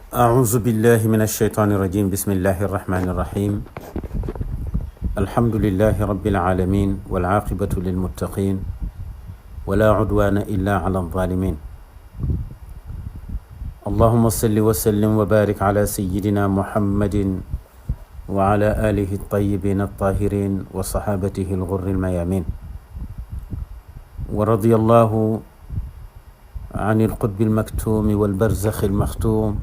أعوذ بالله من الشيطان الرجيم. بسم الله الرحمن الرحيم. الحمد لله رب العالمين والعاقبة للمتقين ولا عدوان إلا على الظالمين. اللهم صل وسلم وبارك على سيدنا محمد وعلى آله الطيبين الطاهرين وصحابته الغر الميامين. ورضي الله عن القطب المكتوم والبرزخ المختوم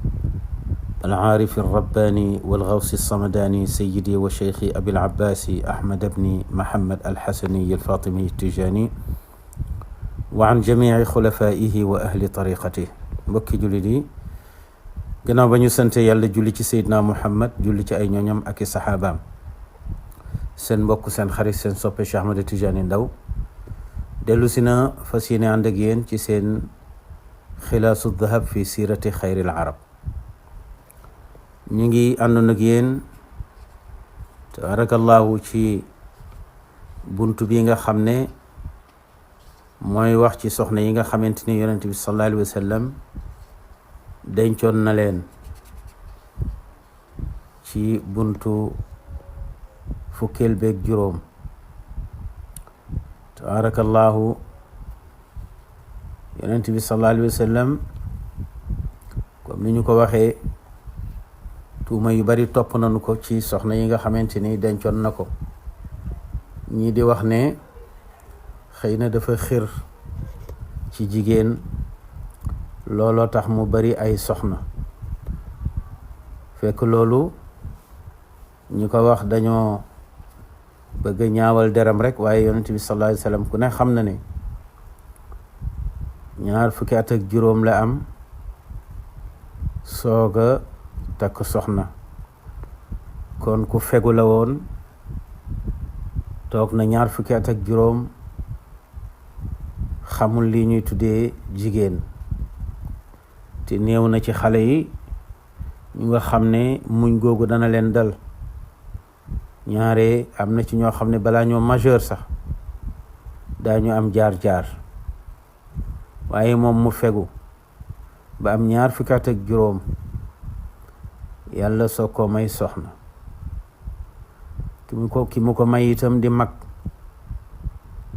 العارف الرباني والغوث الصمداني سيدي وشيخي أبي العباس أحمد بن محمد الحسني الفاطمي التجاني وعن جميع خلفائه وأهل طريقته. mbokki jullit yi, gannaaw ba ñu sante yàlla julli ci Seydina Muhammad, julli ci ay ñoñam ak i saxaabaam, seen mbokk seen xarit seen soppe Cheikh Ahmad Tidiane Ndao dellu si na fas yéene ànd ak yéen ci seen xilaasu dahab fi siirati xayril arab. ñu ngi àndoon ak yéen tabarakallahu ci buntu bi nga xam ne mooy wax ci soxna yi nga xamante ni yonent bi sallallahu alayhi wa sallam dencoon na leen ci buntu fukkeel beeg juróom. tabarakallahu yonent bi sallallahu alayhi wa sallam comme ni ñu ko waxee, tuuma yu bari topp nañu ko ci soxna yi nga xamante ni dencoon na ko. ñii di wax ne xëy na dafa xir ci jigéen, looloo tax mu bari ay soxna. fekk loolu ñi ko wax dañoo bëgg ñaawal deram rek, waaye yonent bi sallallahu alayhi wa sallam ku ne xam na ne 20 at ak juróom la am sooga takk soxna. kon ku fegu la woon, toog na 20 at ak juróom, xamul li ñuy tuddee jigéen. te néew na ci xale yi ñu nga xam ne muñ googu dana leen dal. ñaare am na ci ñoo xam ne balaa ñoo majeur sax daañu am jaar-jaar, waaye moom mu fegu ba am 20 at ak juróom, yàlla soo ko may soxna. ki mu ko may itam di mag.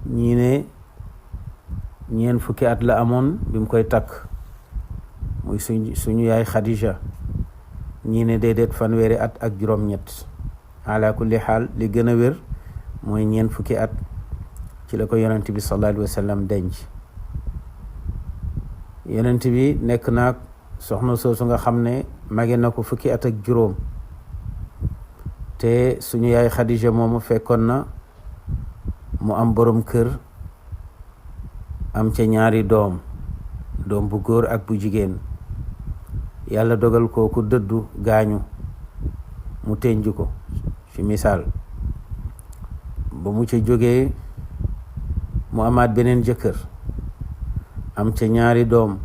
ñii ne 40 at la amoon bi mu koy takk, muy suñu yaay Khadija. ñii ne déedéet 40 at ak juróom-ñett. ala kulli xaal li gën a wér mooy 40 at ci la ko yonent bi sallallahu alayhi wa sallam denc. yonent bi nekk naag soxna soosu nga xam ne mage na ko 10 at ak juróom, te suñu yaay Khadija moomu fekkoon na mu am borom kër, am ca 2 doom bu góor ak bu jigéen. yàlla dogal kooku dëddu gaañu, mu tenj ko ci misaal. ba mu ca jógee mu amaat beneen jëkkër, am ca 2 doom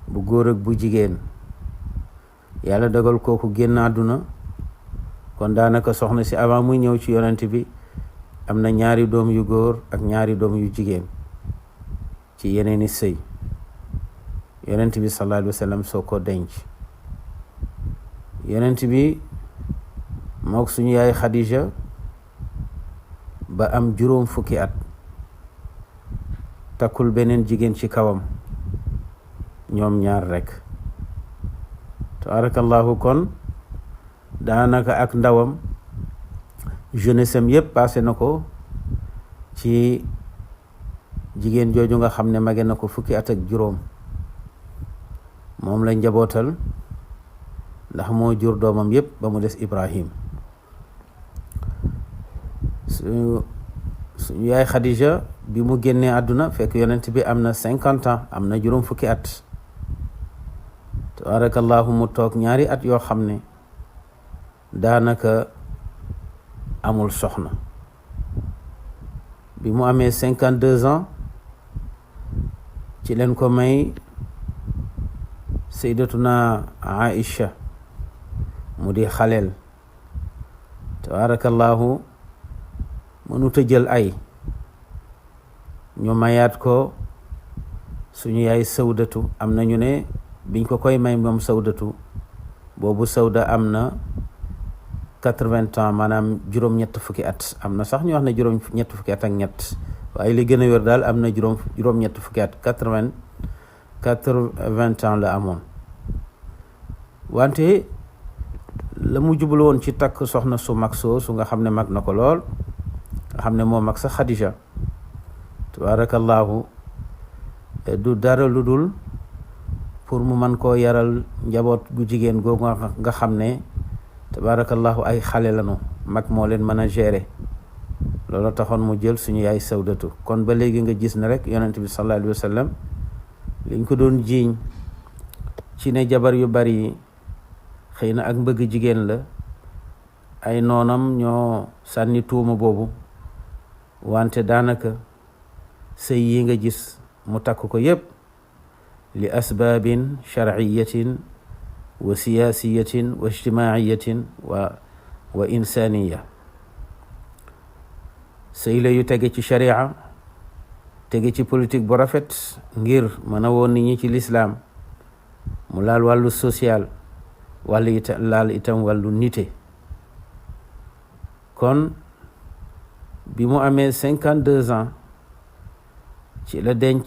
bu góor ak bu jigéen. yàlla dogal kooku génn àdduna. kon daanaka soxna si avant muy ñëw ci yonent bi am na 2 doom yu góor ak 2 doom yu jigéen ci yeneeni sëy. yonent bi sallallahu alayhi wa sallam soo ko denc. yonent bi mook suñu yaay Khadija ba am 40 at takkul beneen jigéen ci kawam, ñoom ñaar rekk. tabarakallahu kon daanaka ak ndawam, jeunesse am yépp passé na ko ci jigéen jooju nga xam ne mage na ko 10 at ak juróom. moom la njabootal ndax moo jur doomam yépp ba mu des Ibrahim. suñu yaay Khadija bi mu génnee àdduna fekk yonent bi am na 50 ans, am na 40 at. tabarakallahu mu toog 2 at yoo xam ne daanaka amul soxna. bi mu amee 52 ans ci leen ko may sayyidatuna Aïcha, mu di xaleel. tabarakallahu mënut a jël ay, ñu mayaat ko suñu yaay Sawdatu. am na ñu ne biñ ko koy may moom sawdatu boobu sawda am na 80 ans maanaam juróom-ñett fukki at. am na sax ñu wax ne juróom-ñett fukki at ak ñett, waaye li gën a wér daal am na juróom-ñett fukki at. 80 ans la amoon. wante la mu jublu woon ci takk soxna su mag su nga xam ne mag na ko lool, nga xam ne moo mag sax Xadija, tabarakallahu, du dara lu dul pour mu man koo yaral njaboot gu jigéen googu nga xam ne tabarakallahu ay xale lañu, mag moo leen mën a gérer. loolu taxoon mu jël suñu yaay sawdatu. kon ba léegi nga gis ne rek yonent bi sallallahu alayhi wa sallam liñ ko doon jiiñ ci ne jabar yu bari xëy na ak mbëgg jigéen la, ay noonam ñoo sànni tuuma boobu, wante daanaka sëy yi nga gis mu takk ko yépp li asbaabin sharciyatin wa siyaasiyatin wa ijtimaaciyatin wa insaniya. sëy la yu tege ci sharia, tege ci politique bu rafet ngir mën a woon nit ñi ci lislaam, mu laal wàllu social, laal itam wàllu nite. kon bi mu amee 52 ans ci la denc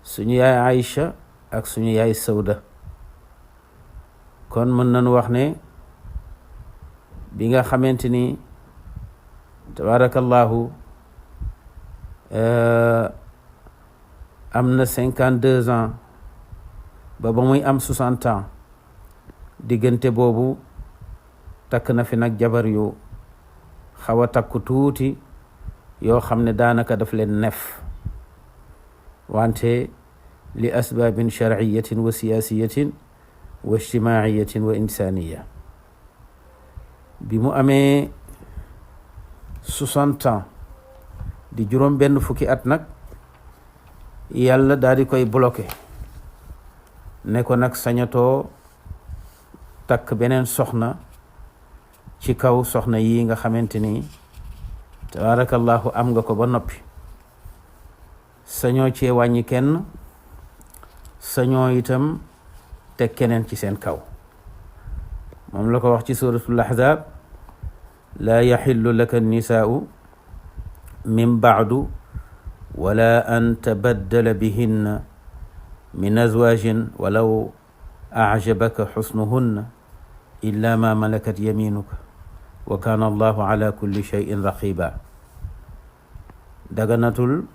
suñu yaay Aïcha ak suñu yaay Sawda. kon mën nañu wax ne bi nga xamante ni tabarakallahu am na 52 ans ba muy am 60 ans, diggante boobu takk na fi nag jabar yu xaw a takku tuuti yoo xam ne daanaka daf leen nef, wante li asbaabin sharciyatin wa siyaasiyatin wa ijtimaaciyatin wa insaniya. bi mu amee 60 ans di juróom benn fukki at nag, yàlla daal di koy bloqué ne ko nag sañatoo takk beneen soxna ci kaw soxna yi nga xamante ni tabarakallahu am nga ko ba noppi. sañoo cee wàññi kenn, sañoo itam teg keneen ci seen kaw. moom la ko wax ci suratul ahzab, laa yaxillu laka nisaau min baadu wala an tabaddala bihinna min azwaajin walaw acjabaka xusnuhunna illa ma malakat yaminuka wa kaana allahu ala kulli cheyin raqiba. daganatul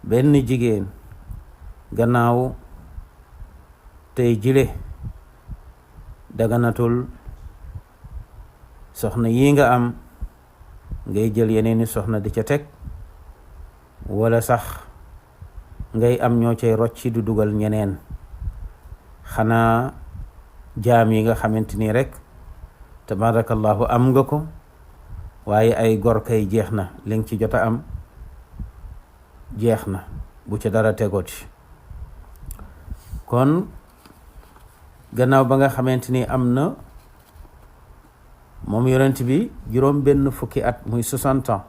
benn jigéen gannaaw tey jile, daganatul soxna yi nga am ngay jël yeneeni soxna di ca teg, wala sax ngay am ñoo cay rocci du dugal ñeneen, xanaa jaam yi nga xamante ni rek tabarakallahu am nga ko, waaye ay gor kay jeex na, li nga ci jot a am jeex na, bu ca dara tegooti. kon gannaaw ba nga xamante ni am na moom yonent bi juróom benn fukki at muy 60 ans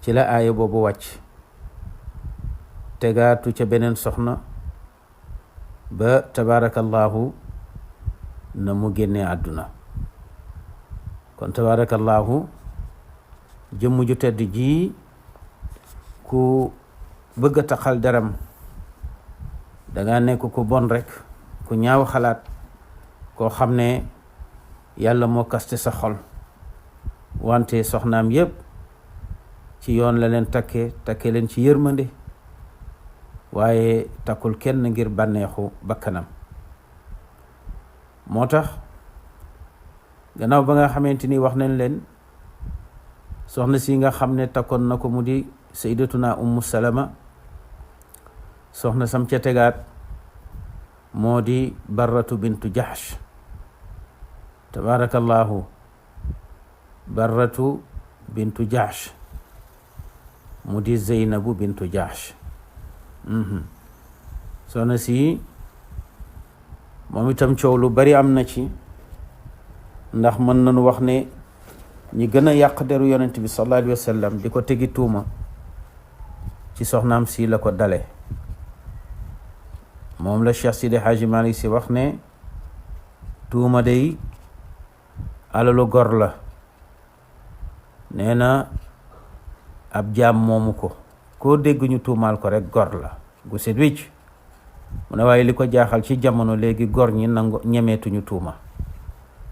ci la aaya boobu wàcc, tegaatu ca beneen soxna ba tabarakallahu na mu génnee àdduna. kon tabarakallahu jëmm ju tedd ji ku bëgg a taxal deram, danga nekk ku bon rek, ku ñaaw xalaat, koo xam ne yàlla moo kaste sa xol, wante soxnaam yépp ci yoon la leen takke leen ci yërmande, waaye takkul kenn ngir bànneexu bakkanam. moo tax gannaaw ba nga xamante ni wax nañ leen soxna si nga xam ne takkoon na ko mu di sayyidatuna ummu salama, soxna sam ca tegaat moo di barratu bintu jahsh. tabarakallahu, barratu bintu jahsh mu di zeynabu bintu jahsh. soxna si moom itam coow lu bari am na ci, ndax mën nañu wax ne ñi gën a yàq deru yonent bi sallallahu alayhi wa sallam di ko tegi tuuma ci soxnaam si la ko dale. moom la Cheikh Sidi Hadji Malick si wax ne tuuma day alalu gor la, nee na ab jaam moomu ko, koo dégg ñu tuumaal ko rek gor la gu set wicc. mu ne waaye li ko jaaxal ci jamono léegi gor ñi nangu ñemeetuñu tuuma,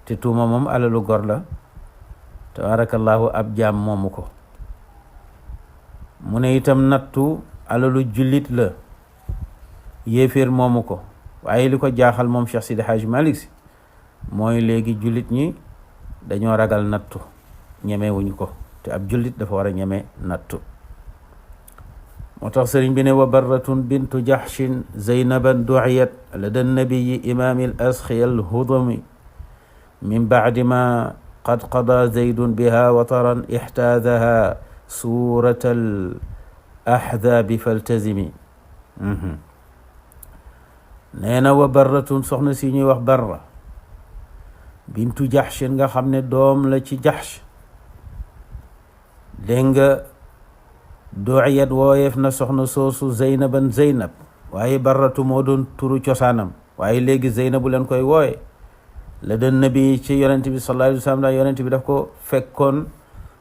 te tuuma moom alalu gor la, tabarakallahu ab jaam moomu ko. mu ne itam nattu alalu jullit la, yéeféer moomu ko. waaye li ko jaaxal moom Cheikh Sidi Hadji Malick si mooy léegi jullit ñi dañoo ragal nattu, ñemewuñu ko, te ab jullit dafa war a ñeme nattu. moo tax sëriñ bi ne wa barratun bintu jahshin zaynaban du'iyat lada nabiyi imaami al asxiya al hudami min bacdi ma qad qada zaydun biha wataran ixtaadaha suurat al ahzaabi faltazimi. nee na wa barratun soxna si ñuy wax barra bintu jahshin nga xam ne doom la ci jahsh, dégg nga du'iyat wooyeef na soxna soosu zaynaban zaynab, waaye barratu moo doon turu cosaanam, waaye léegi zaynabu leen koy wooye. la den nabi ci yonent bi sallallahu alayhi wa sallam, yonent bi daf ko fekkoon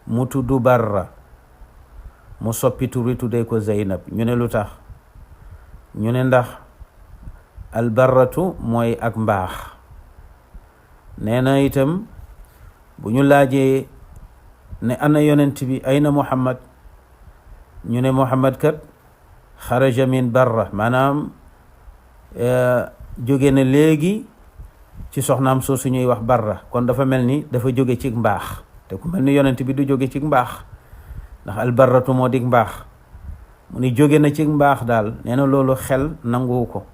mu tuddu barra, mu soppi turi tuddee ko zaynab. ñu ne lu tax? ñu ne ndax albarratu mooy ak mbaax. nee na itam bu ñu laajee ne ana yonent bi ayna muhammad, ñu ne muhammad kat xaraja min barra, maanaam jóge na léegi ci soxnaam soo su ñuy wax barra, kon dafa mel ni dafa jóge ci mbaax, te ku mel ni yonent bi du jóge ci mbaax, ndax albarratu moo dig mbaax. mu ni jóge na ci mbaax daal, nee na loolu xel nanguwu ko,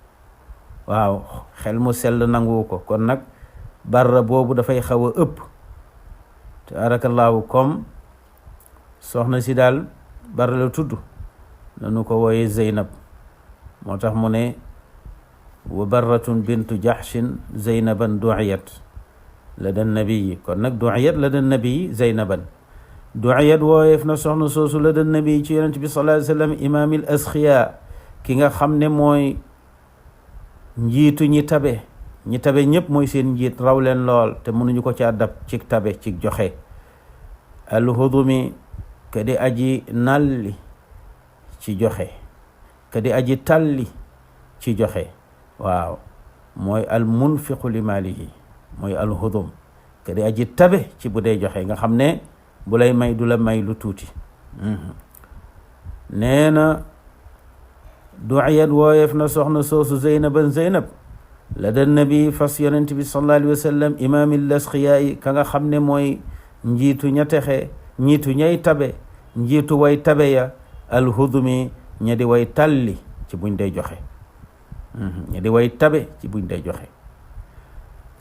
waaw xel mu sell nanguwu ko. kon nag barra boobu dafay xaw a ëpp, tabaarakallaahu. comme soxna si daal barra la tudd, nanu ko wooye zeynab. moo tax mu ne wa barratun bintu jahshin zeynaban du'iyat lada nabiyi. kon nag du'iyat lada nabiyi zeynaban, du'iyat wooyeef na soxna soosu lada nabiyi ci yonent bi sallallahu alayhi wa sallam imaamil asxiya, ki nga xam ne mooy njiitu ñi tabe. ñi tabe ñëpp mooy seen njiit, raw leen lool te mënuñu ko caa dab ci tabe, ci joxe. alhudumi ka di aji nalli ci joxe, ka di aji talli ci joxe. waaw mooy al munfiqu li maalihi, mooy alhudum, ka di aji tabe ci bu dee joxe, nga xam ne bu lay may du la may lu tuuti. nee na du'iyat wooyeef na soxna soosu zeynaban zeynab lada nabi fas yonent bi sallallahu alayhi wa sallam imaamil asxiyaa, ka nga xam ne mooy njiitu ña texe, njiitu ñay tabe, njiitu way tabe ya, alhudumi ña di way talli ci buñ dee joxe, ña di way tabe ci buñ dee joxe.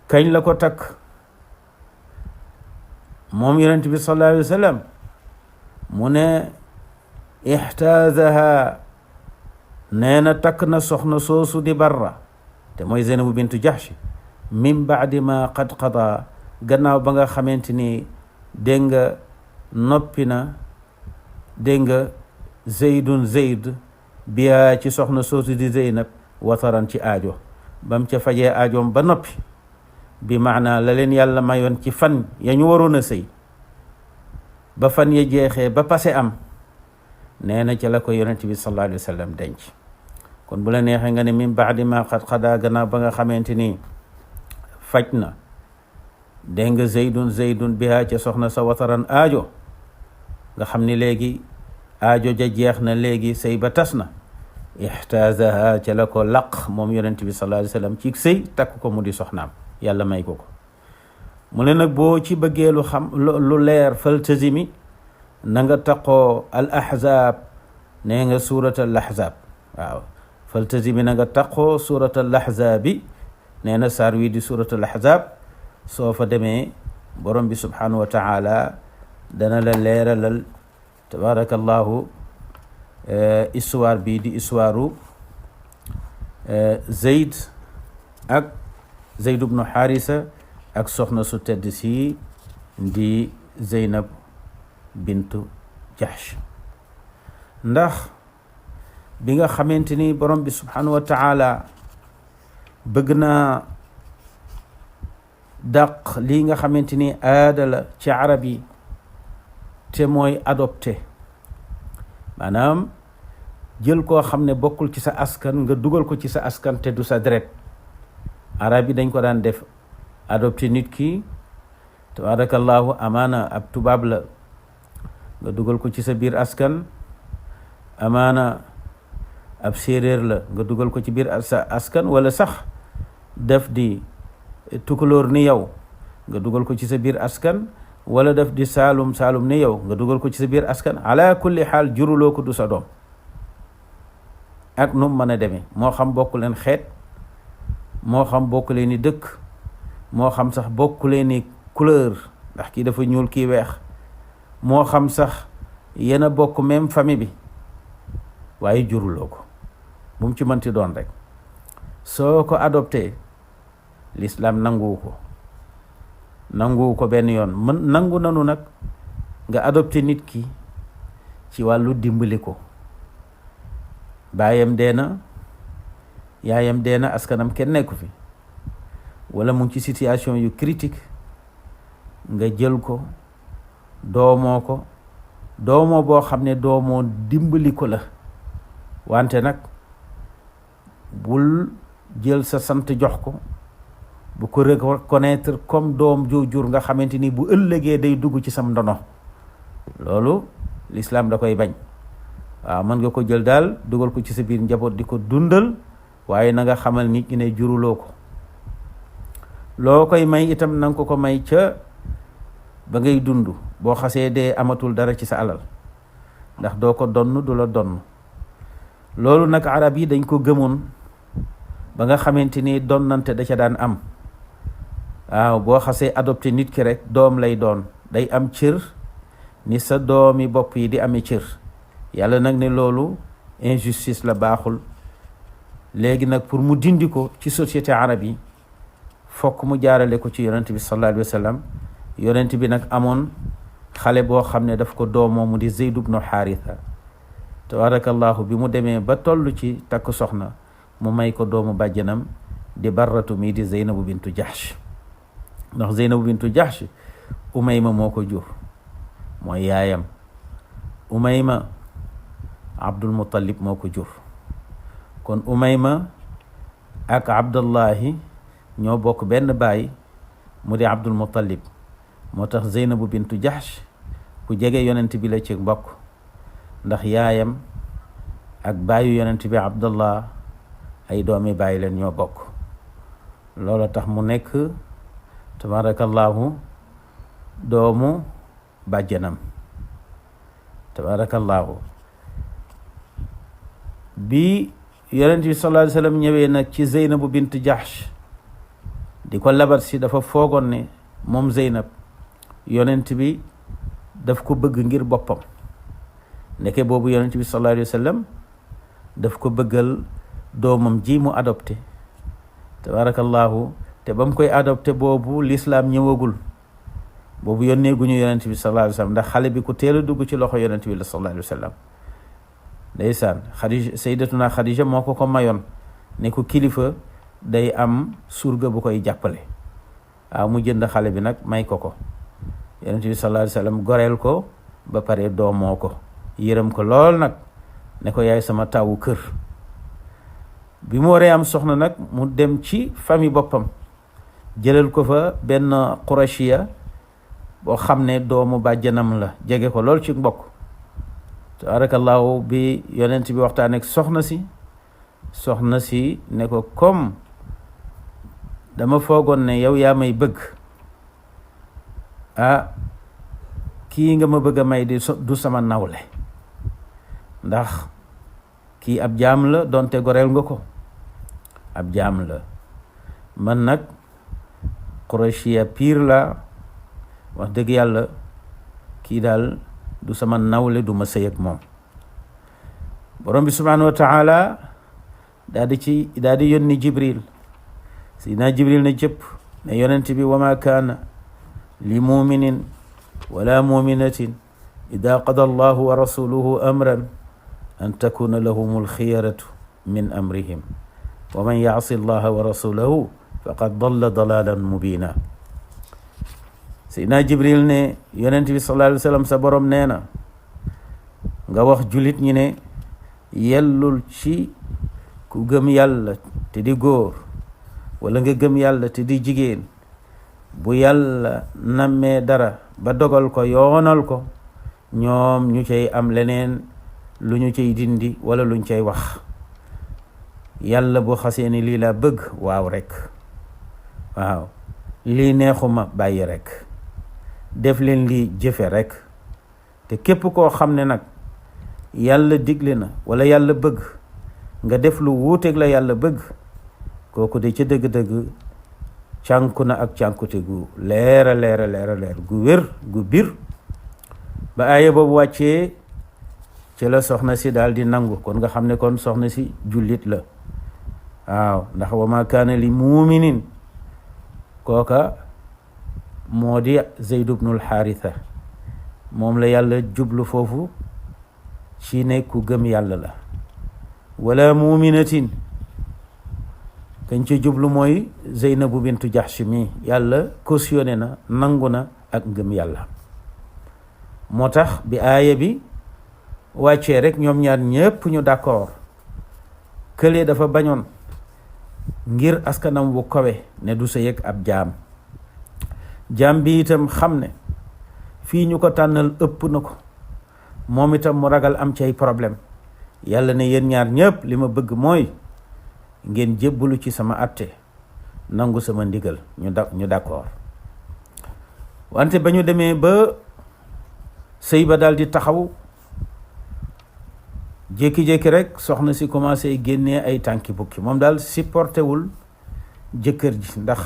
kañ la ko takk moom yonent bi sallallahu alayhi wa sallam? mu ne ixtaazaha, nee na takk na soxna soosu di barra, te mooy Zeynabu bintu Jahsh, min baadi ma qad qada, gannaaw ba nga xamante ni dégg nga noppi na, dégg nga zeydun zeyd biyaa ci soxna soosu di Zeynab wataran ci aajo, bam ca fajee aajoom ba noppi, bi maanaa la leen yàlla mayoon ci fan ya ñu waroon a sëy, ba fan ya jeexee ba pase am, nee na ca la ko yonent bi sallallahu alayhi wa sallam denc. kon bu la neexee nga ne min baadi ma qad qada, gannaaw ba nga xamante ni faj na, dégg nga zeydun bihaa ca soxna sa wataran aajo, nga xam ni léegi aajo ja jeex na, léegi sëy ba tas na. ixtaazaha ca la ko laq moom yonent bi sallallahu alayhi wa sallam ci sëy, takk ko mu di soxnaam, yàlla may ko ko. mu ne nag boo ci bëggee lu xam lu leer, faltazimi, na nga taqoo al ahzaab, nee nga suurat al ahzaab. waaw faltazimi, na nga taqoo suurat al ahzaabi, nee na saar wi di suurat al ahzaab. soo fa demee borom bi subhanahu wa taala dana la leeralal tabarakallahu histoire bii di histoire Zayd ak Zayd ibnu Haarisa ak soxna su tedd si di Zeynab bintu Jahsh. ndax bi nga xamante ni borom bi subhanahu wa taala bëgg naa dàq lii nga xamante ni aada la ci arab yi te mooy adopté maanaam jël koo xam ne bokkul ci sa askan nga dugal ko ci sa askan te du sa deret. arab yi dañ ko daan def adopté nit ki tabarakallahu amaana ab tubaab la nga dugal ko ci sa biir askan, amaana ab séeréer la nga dugal ko ci biir sa askan, wala sax def di tukulóor ni yow nga dugal ko ci sa biir askan, wala def di saalum ni yow nga dugal ko ci sa biir askan. ala kulli xaal juruloo ko, du sa doom ak nu mën a demee, moo xam bokku leen xeet, moo xam bokku leen ni dëkk, moo xam sax bokku leen ni couleur ndax kii dafa ñuul kii weex, moo xam sax yéen a bokk même famille bi, waaye juruloo ko, bu mu ci mënti doon rek. soo ko adopté l'islam nanguwu ko benn yoon. nangu nanu nag nga adopté nit ki ci wàllu dimbali ko. baayam dee na, yaayam dee na, askanam kenn nekku fi, wala mu ngi ci situation yu critique, nga jël ko doomoo boo xam ne doomoo dimbali ko la. wante nag bul jël sa sant jox ko, bu ko reconnaître comme doom jur nga xamante ni bu ëllëgee day dugg ci sam ndono. loolu l'islam da koy bañ. waaw mën nga ko jël daal dugal ko ci sa biir njaboot di ko dundal, waaye na nga xamal nit ñi ne juruloo ko. loo koy may itam na nga ko may ca ba ngay dund. boo xasee dee amatul dara ci sa alal, ndax doo ko donn, du la donn. loolu nag arab yi dañ ko gëmoon ba nga xamante ni donnante da ca daan am. waaw boo xasee adopté nit ki rek doom lay doon, day am cër ni sa doomi bopp yi di amee cër. yàlla nag ne loolu injustice la, baaxul. léegi nag pour mu dindi ko ci société arab yi fokk mu jaarale ko ci yonent bi sallallahu alayhi wa sallam. yonent bi nag amoon xale boo xam ne daf ko doomoo mu di Zeyd ibnu Xaaritha. tabarakallahu bi mu demee ba toll ci takk soxna mu may ko doomu bàjjanam di Barratu mii di Zeynabu bintu Jahsh. ndax Zeynabu bintu Jahsh Umayma moo ko jur, mooy yaayam. Umayma Abdul Muttalib moo ko jur. kon Umayma ak Abdullahi ñoo bokk benn baay mu di Abdul Muttalib. moo tax Zeynabu bintu Jahsh ku jege yonent bi la ci mbokk, ndax yaayam ak baayu yonent bi Abdullah ay doomi baay leen ñoo bokk. loolu tax mu nekk tabarakallahu doomu bàjjanam. tabarakallahu bi yonent bi sallallahu alayhi wa sallam ñëwee nag ci Zeynabu bint Jahsh di ko labat si, dafa foogoon ne moom Zeynab yonent bi daf ko bëgg ngir boppam. ndeke boobu yonent bi sallallahu alayhi wa sallam daf ko bëggal doomam ji mu adopté. tabarakallahu te ba mu koy adopté boobu l'islam ñëwagul, boobu yónnee guñu yonent bi sallallahu alayhi wa sallam, ndax xale bi ku teel a dugg ci loxo yonent bi la sallallahu alayhi wa sallam. ndeysaan Xadija, sayyidatuna Xadija moo ko mayoon ne ko kilifa day am surga bu koy jàppale. waaw mu jënd xale bi nag may ko yonent bi sallallahu alayhi wa sallam goreel ko ba pare doomoo ko, yërëm ko lool nag, ne ko yaay sama tawu kër. bi mu waree am soxna nag mu dem ci famille boppam, jëlal ko fa benn Qurashiya boo xam ne doomu bàjjanam la, jege ko lool ci mbokk. tabarakallahu bi yonent bi waxtaan ak soxna si ne ko comme dama foogoon ne yow yaa may bëgg, kii nga ma bëgg a may du sama nawle, ndax kii ab jaam la, donte goreel nga ko, ab jaam la. man nag Qurayshia piir la, wax dëgg yàlla kii daal du sama nawle, du ma sëy ak moom. borom bi subhanahu wa taala daal di yónni Jibril. Sidina Jibril ne jëpp ne yonent bi wa ma kaana li muminin wala muminatin ida qada allahu wa rasuluhu amran an takuna lahum alxiyaratu min amrihim. wa man yaasi llaha wa rasulahu faqad dalla dalalan mubina. Seydina Jibril ne yonent bi sallallahu alayhi wa sallam sa borom nee na nga wax julit ñi ne yellul ci ku gëm yàlla te di góor wala nga gëm yàlla te di jigéen bu yàlla nammee dara ba dogal ko yoonal ko ñoom ñu cay am leneen lu ñu cay dindi wala luñ cay wax. yàlla boo xasee ni lii laa bëgg waaw rek, waaw lii neexuma bàyyi rek, def leen lii jëfe rek. te képp koo xam ne nag yàlla digle na wala yàlla bëgg nga def lu wuuteeg la yàlla bëgg, kooku de ca dëgg-dëgg cànku na ak cànkute gu leera leer gu wér gu bir. ba aaya boobu wàccee ci la soxna si daal di nangu. kon nga xam ne kon soxna si jullit la, waaw ndax wa ma kaana li muminin kooka moo di Zayd ibnul Xaaritha, moom la yàlla jublu foofu ci ne ku gëm yàlla la. wala muminatin kañ ci jublu mooy Zeynabu bintu Jahsh mi yàlla cautionné na nangu na ak ngëm yàlla. moo tax bi aaya bi wàccee rek ñoom ñaar ñépp ñu d'accord. kële dafa bañoon ngir askanam bu kawe ne du sa yëg ab jaam. jaam bi itam xam ne fii ñu ko tànnal ëpp na ko, moom itam mu ragal am ci ay problème. yàlla ne yéen ñaar ñépp li ma bëgg mooy ngeen jébbalu ci sama atte, nangu sama ndigal. ñu d'accord. wante ba ñu demee ba sëy ba daal di taxaw, jékki-jékki rek soxna si commencé génnee ay tànki bukki. moom daal supporté wul jëkkër ji, ndax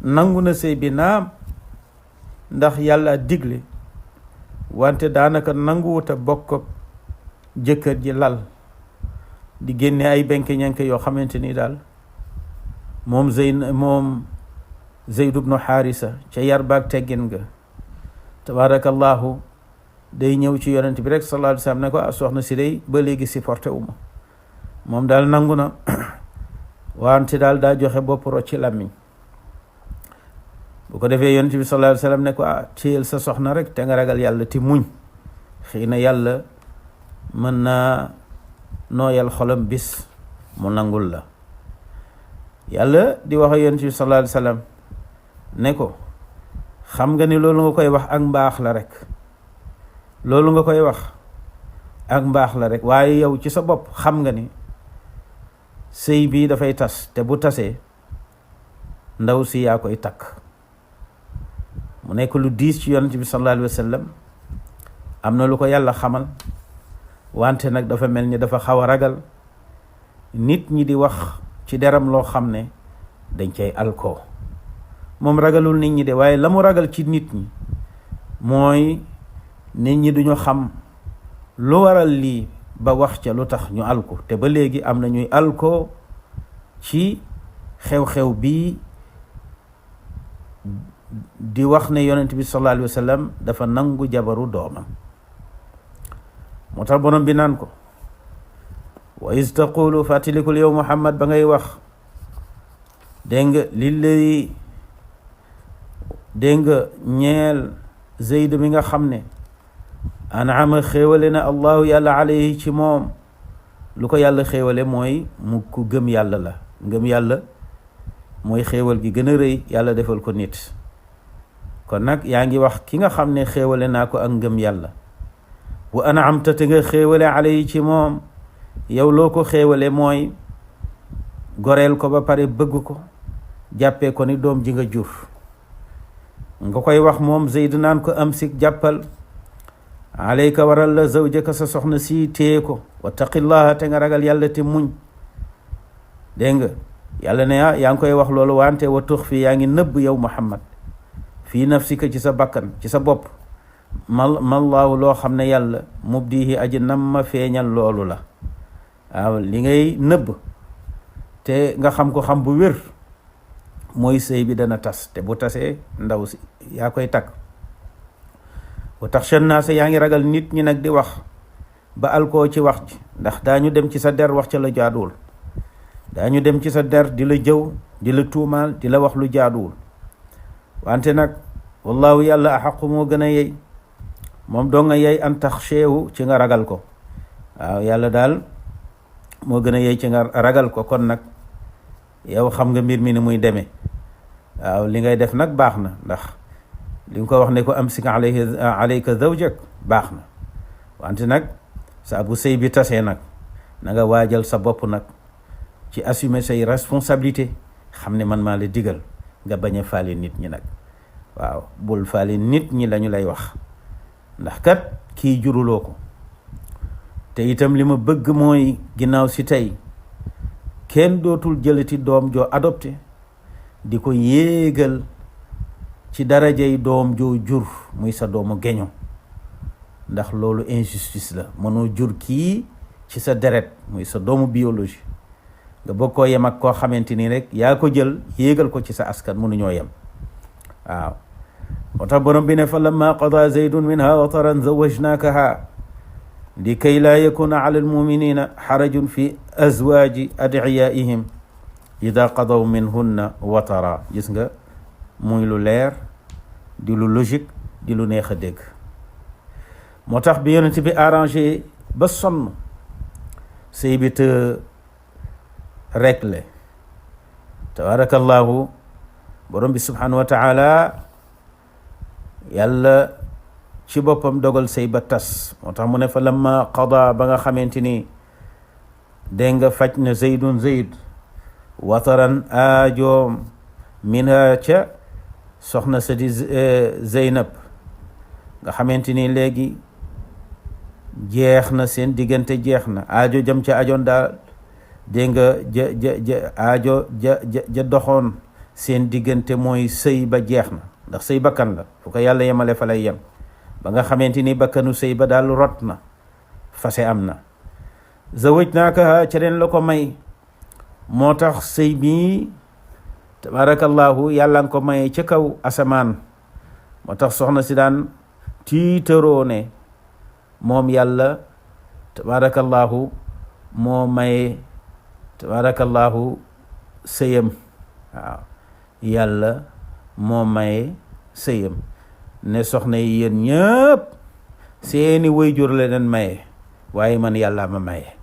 nangu na sëy bi naam, ndax yàlla digle, wante daanaka nanguwut a bokk ak jëkkër ji lal, di génne ay benke-ñenke yoo xamante ni daal moom Zayd ibnu Xaarisa ca yar baag teggin nga tabarakallahu day ñëw ci yonent bi rek sallallahu alayhi wa sallam ne ko soxna si day ba léegi supporté wu ma, moom daal nangu na wante daal daa joxe bopp ro ci làmmiñ. bu ko defee yonent bi sallallahu alayhi wa sallam ne ko téyel sa soxna rek te nga ragal yàlla ti muñ, xëy na yàlla mën naa nooyal xolam bis mu nangul la. yàlla di wax yonent bi sallallahu alayhi wa sallam ne ko xam nga ni loolu nga koy wax ak mbaax la rek, loolu nga koy wax ak mbaax la rek, waaye yow ci sa bopp xam nga ni sëy bii dafay tas, te bu tasee ndaw si yaa koy takk. mu nekk lu diis ci yonent bi sallallahu alayhi wa sallam. am na lu ko yàlla xamal, wante nag dafa mel ni dafa xaw a ragal nit ñi di wax ci deram loo xam ne dañ cay alkoo. moom ragalul nit ñi de, waaye la mu ragal ci nit ñi mooy nit ñi duñu xam lu waral lii ba wax ca lu tax ñu alko. te ba léegi am na ñuy alko ci xew-xew bii di wax ne yonent bi sallallahu alayhi wa sallam dafa nangu jabaru doomam. moo tax borom bi naan ko wa is taqulu, fàttalikul yow Muhammad ba ngay wax, dégg nga lilladi, dégg nga ñeel Zayd mi nga xam ne an'ama xéewale na allahu yàlla alayhi ci moom. lu ko yàlla xéewale mooy mu ku gëm yàlla la. ngëm yàlla mooy xéewal gi gën a rëy yàlla defal ko nit. kon nag yaa ngi wax ki nga xam ne xéewale naa ko ak ngëm yàlla. wa an'amta te nga xéewale alayhi ci moom, yow loo ko xéewale mooy goreel ko ba pare bëgg ko, jàppee ko ni doom ji nga jur. nga koy wax moom Zayd naan ko amsik, jàppal, alayka waral la zawjaka sa soxna si, téye ko, wattaqillaha te nga ragal yàlla te muñ. dégg nga yàlla ne yaa ngi koy wax loolu, wante wa tuxfi, yaa ngi nëbb yow Muhammad, fii nafsika ci sa bakkan, ci sa bopp, mallaahu loo xam ne yàlla mubdihi aji nam ma feeñal loolu la. waaw li ngay nëbb te nga xam ko xam bu wér mooy sëy bi dana tas, te bu tasee ndaw si yaa koy takk. wa taxsha naasa, yaa ngi ragal nit ñi nag di wax ba alkoo ci wax ji, ndax daañu dem ci sa der wax ca la jaaduwul. daañu dem ci sa der di la jëw di la tuumaal di la wax lu jaaduwul. wante nag wallahu yàlla axaqu moo gën a yey, moom doo nga yey an taxsheewu ci nga ragal ko. waaw yàlla daal moo gën a yey ci nga ragal ko. kon nag yow xam nga mbir mi ni muy demee. waaw li ngay def nag baax na, ndax li nga ko wax ne ko amsik alayka zawjak baax na, wante nag saa bu sëy bi tasee nag na nga waajal sa bopp nag ci assumer say responsabilité, xam ne man maa la digal nga bañ a faale nit ñi nag. waaw bul faale nit ñi lañu lay wax, ndax kat kii juruloo ko. te itam li ma bëgg mooy ginnaaw si tey kenn dootul jëlati doom joo adopté di ko yéegal ci darajay doom joo jur muy sa doomu geño, ndax loolu injustice la. mënoo jur kii ci sa deret muy sa doomu biologie nga bëgg koo yem ak koo xamante ni rek yaa ko jël yéegal ko ci sa askan, mënuñoo yem. waaw moo tax borom bi ne fa lamma qada zaydun minha wataran zawajnakaha likay laa yakuna ala almuminina xarajun fi azwaji adiyaihim ida qadaw minhunna watara. gis nga muy lu leer di lu logique di lu neex a dégg. moo tax bi yonent bi arrangé ba sonn sëy bi te réglé, tabarakallahu borom bi subhanahu wa taala yàlla ci boppam dogal sëy ba tas. moo tax mu ne fa lamma qada, ba nga xamante ni dégg nga faj na zaydun zayd wataran aajoom minha ca soxna sa di Zeynab, nga xamante ni léegi jeex na seen diggante, jeex na aajo jam ca ajoon daal dégg nga aajo ja doxoon seen diggante mooy sëy ba jeex na, ndax sëy bakkan la, fu ko yàlla yemale fa lay yem. ba nga xamante ni bakkanu sëy ba daal rot na, fase am na. zawajnaakaha ca leen la ko may. moo tax sëy bi tabarakallahu yàlla nga ko maye ca kaw asamaan. moo tax soxna si daan tiitaroo ne moom yàlla tabarakallahu moo maye tabarakallahu sëyam. waaw yàlla moo maye sëyam, ne soxna yi yéen ñëpp seeni waajur la leen maye, waaye man yàlla ma maye.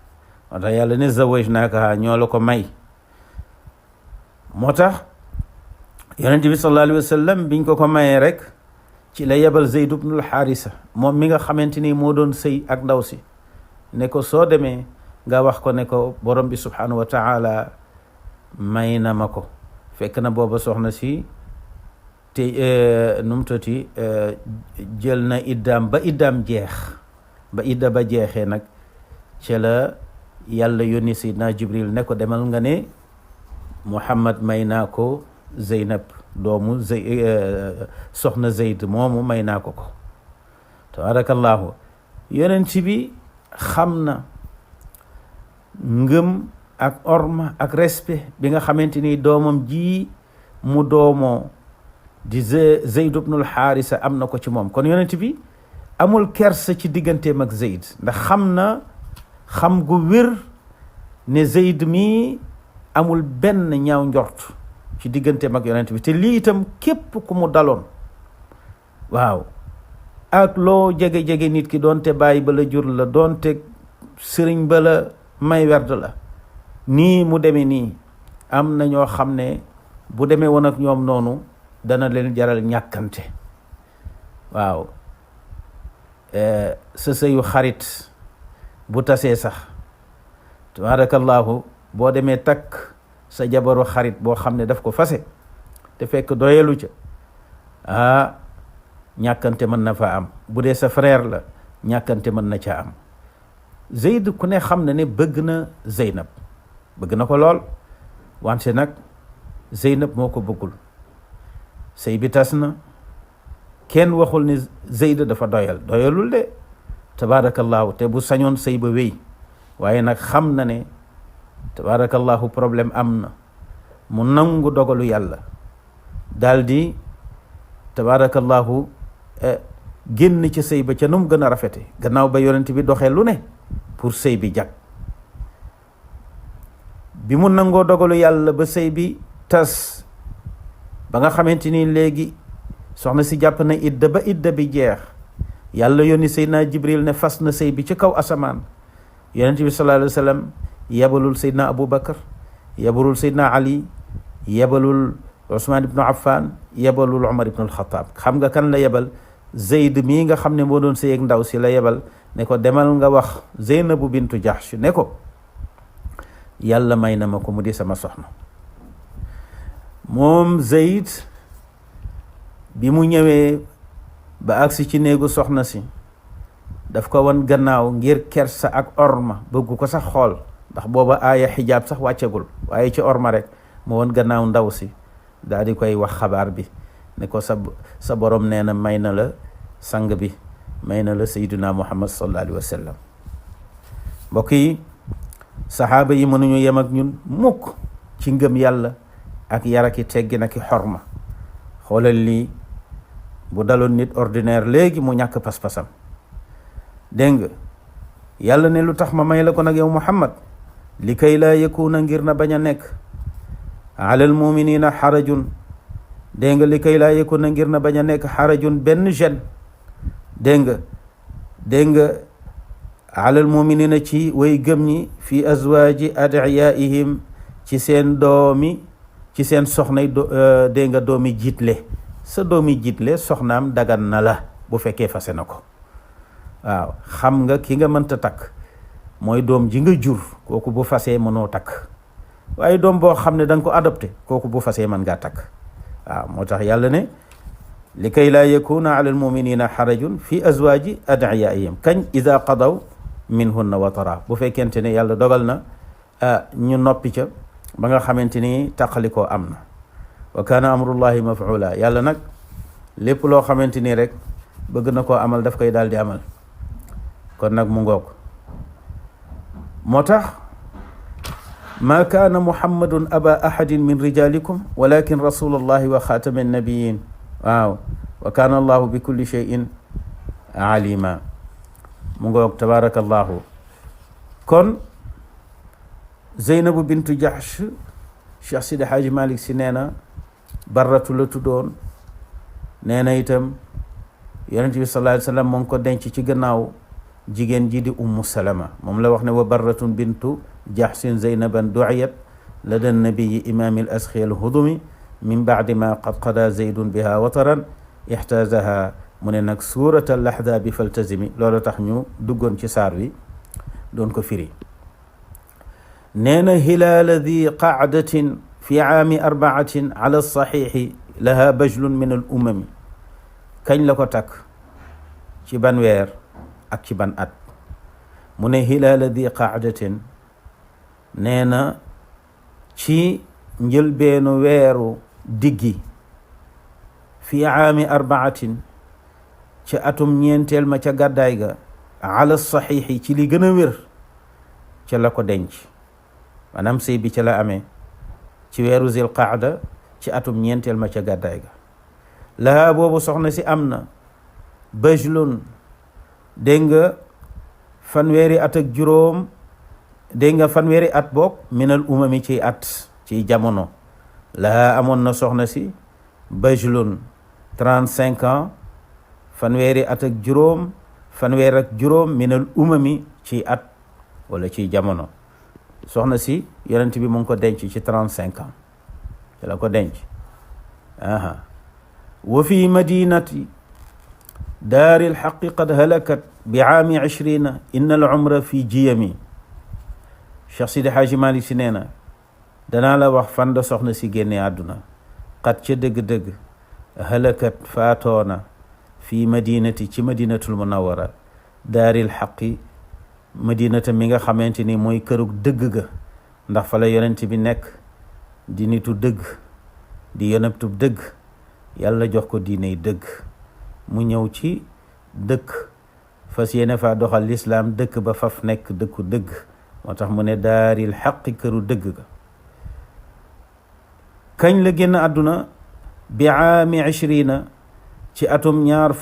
moo tax yàlla ne zawajnaakaha ñoo la ko may. moo tax yonent bi sallallahu alayhi wa sallam biñ ko mayee rek ci la yebal Zayd ibnul Haarisa, moom mi nga xamante ni moo doon sëy ak ndaw si, ne ko soo demee nga wax ko ne ko borom bi subhanahu wa taala may na ma ko. fekk na booba soxna si te numtati jël na iddaam ba iddaam jeex, ba idda ba jeexee nag ci la yàlla yónni Seydina Jibril ne ko demal nga ne Muhammad may naa ko Zeynab doomu soxna Zeyd moomu may naa ko ko. tabarakallahu yonent bi xam na ngëm ak orma ak respect bi nga xamante ni doomam ji mu doomoo di Zayd ibnul Haarisa am na ko ci moom. kon yonent bi amul kersa ci digganteem ak Zayd, ndax xam na xam gu wér ne Zayd mi amul benn ñaaw njort ci digganteem ak yonent bi. te lii itam képp ku mu daloon, waaw, ak loo jege-jege nit ki, doonte bàyyi ba la jur la, doonte sëriñ ba la may werd la, nii mu demee nii, am na ñoo xam ne bu demee woon ak ñoom noonu dana leen jaral ñàkkante. waaw sa sëyu xarit bu tasee sax tabarakallahu boo demee takk sa jabaru xarit boo xam ne daf ko fase te fekk doyelu ca, ñàkkante mën na fa am. bu dee sa frère la ñàkkante mën na ca am. Zayd ku ne xam na ne bëgg na Zeynab, bëgg na ko lool, wante nag Zeynab moo ko bëggul. sëy bi tas na, kenn waxul ne Zayd dafa doyalul de tabarakallahu, te bu sañoon sëy ba wéy, waaye nag xam na ne tabarakallahu problème am na. mu nangu dogalu yàlla, daldi tabarakallahu génn ci sëy ba ca nu mu gën a rafete, gannaaw ba yonent bi doxee lu ne pour sëy bi jag. bi mu nangoo dogalu yàlla ba sëy bi tas ba nga xamante ni léegi soxna si jàpp na idda ba idda bi jeex yàlla yónni Seydina Jibril ne fas na sëy bi ci kaw asamaan yonent bi sallallahu alayhi wa sallam yebalul Seydina Abu Bakar yebalul Seydina Ali yebalul Ousmane ibnu Affan yebalul Omar ibnu Alxataab xam nga kan la yebal Zeyd mii nga xam ne moo doon sëy ak ndaw si la yebal ne ko demal nga wax Zeynabu bintu Jahsh ne ko yàlla may na ma ko mu di sama soxna. moom Zeyd bi mu ñëwee ba agsi ci néegu soxna si daf ko wan gannaaw ngir kersa ak orma bëggu ko sax xool ndax booba aaya xijaab sax wàccegul waaye ci orma rek mu wan gannaaw ndaw si daal di koy wax xabaar bi ne ko sa borom nee na may na la sang bi may na la sayyiduna Muhammad sallallahu alayhi wa sallam. mbokk yi saxaaba yi mënuñu yem ak ñun mukk ci ngëm yàlla ak yaraki teggin ak xorma. xoolal lii bu daloon nit ordinaire léegi mu ñàkk pas-pasam. dégg nga yàlla ne lu tax ma may la ko nag yow Muhammad li kay laa yakuna ngir na bañ a nekk alal muminina xarajun. dégg nga li kay laa yakuna ngir na bañ a nekk xarajun benn jeune. dégg nga alal muminina ci way gëm ñi fi azwaaji adiyaihim ci seen doomi ci seen soxnay dégg nga doomi jiitle. sa doomi jiitle soxnaam dagan na la bu fekkee fase na ko. waaw xam nga ki nga mënta takk mooy doom ji nga jur kooku bu fasee mënoo takk waaye doom boo xam ne da nga ko adopté kooku bu fasee mën ngaa takk. waaw moo tax yàlla ne li kay laa yakuna ala almuminina xarajun fi azwaaji adiyaihim kañ ida qadaw minhunna watara bu fekkente ne yàlla dogal na ñu noppi ca ba nga xamante ni taqalikoo am na. wa kaana amrullahi mafula yàlla nag lépp loo xamante ni rek bëgg na koo amal daf koy daal di amal. kon nag mu ngoog moo tax maa kaana muhammadun aba ahadin min rijalikum walakin rasulullahi wa xaatama annabiyin. waaw wa kaana allahu bi kulli cheyin alima. mu ngoog tabarakallahu. kon Zeynabu bintu Jahsh Cheikh Sidi Haaji Malik si nee na barratu la tuddoon. nee na itam yonent bi sallallahu alayhi wa sallam moo ngi ko denc ci gannaaw jigéen ji di ummu salama moom la wax ne wa barratun bintu Jahsin Zeynaban du'iyat lada nabiyi imaami al asxi al hudumi min baadi ma qad qada zaydun biha wataran ixtaazaha. mu ne nag suurat al ahzaabi faltazimi loolu tax ñu duggoon ci saar wi doon ko firi. nee na hilaala di qaadatin fi aami arbaatin ala saxiixi laha bajlun min al umami. kañ la ko takk ci ban weer ak ci ban at. mu ne hilaala di qaadatin nee na ci njëlbeenu weeru diggi fi aami arbaatin ci atum ñeenteel ma ca gàddaay ga ala saxiixi ci li gën a wér ca la ko denc. maanaam sëy bi ca la amee ci weeru zil qaada ci atum ñeenteel ma ca gàddaay ga. lahaa boobu soxna si am na bajlun dégg nga fanweeri at ak juróom. dégg nga fanweeri at boog minal umami ci at ci jamono. lahaa amoon na soxna si bajlun 35 ans fanweeri at ak juróom fanweer ak juróom minal umami ci at wala ci jamono. soxna si yonent bi mu ngi ko denc ci 35 ans ci la ko denc. wa fi madinati daari lxaqi qad halakat bi aami 20 inna al umra fi jiyami. Cheikh Sidi Haaji Malik si nee na danaa la wax fan la soxna si génne àdduna. qad ca dëgg-dëgg halakat faatoona fi madinati ci madinatul munawara daaril xaqi madinata mi nga xamante ni mooy kërug dëgg ga ndax fa la yonent bi nekk di nitu dëgg di yonentub dëgg yàlla jox ko diiney dëgg mu ñëw ci dëkk fas yéene faa doxal lislaam dëkk ba faf nekk dëkku dëgg moo tax mu ne daaril xaqi këru dëgg ga. kañ la génn àdduna bi aami 20 ci atum 20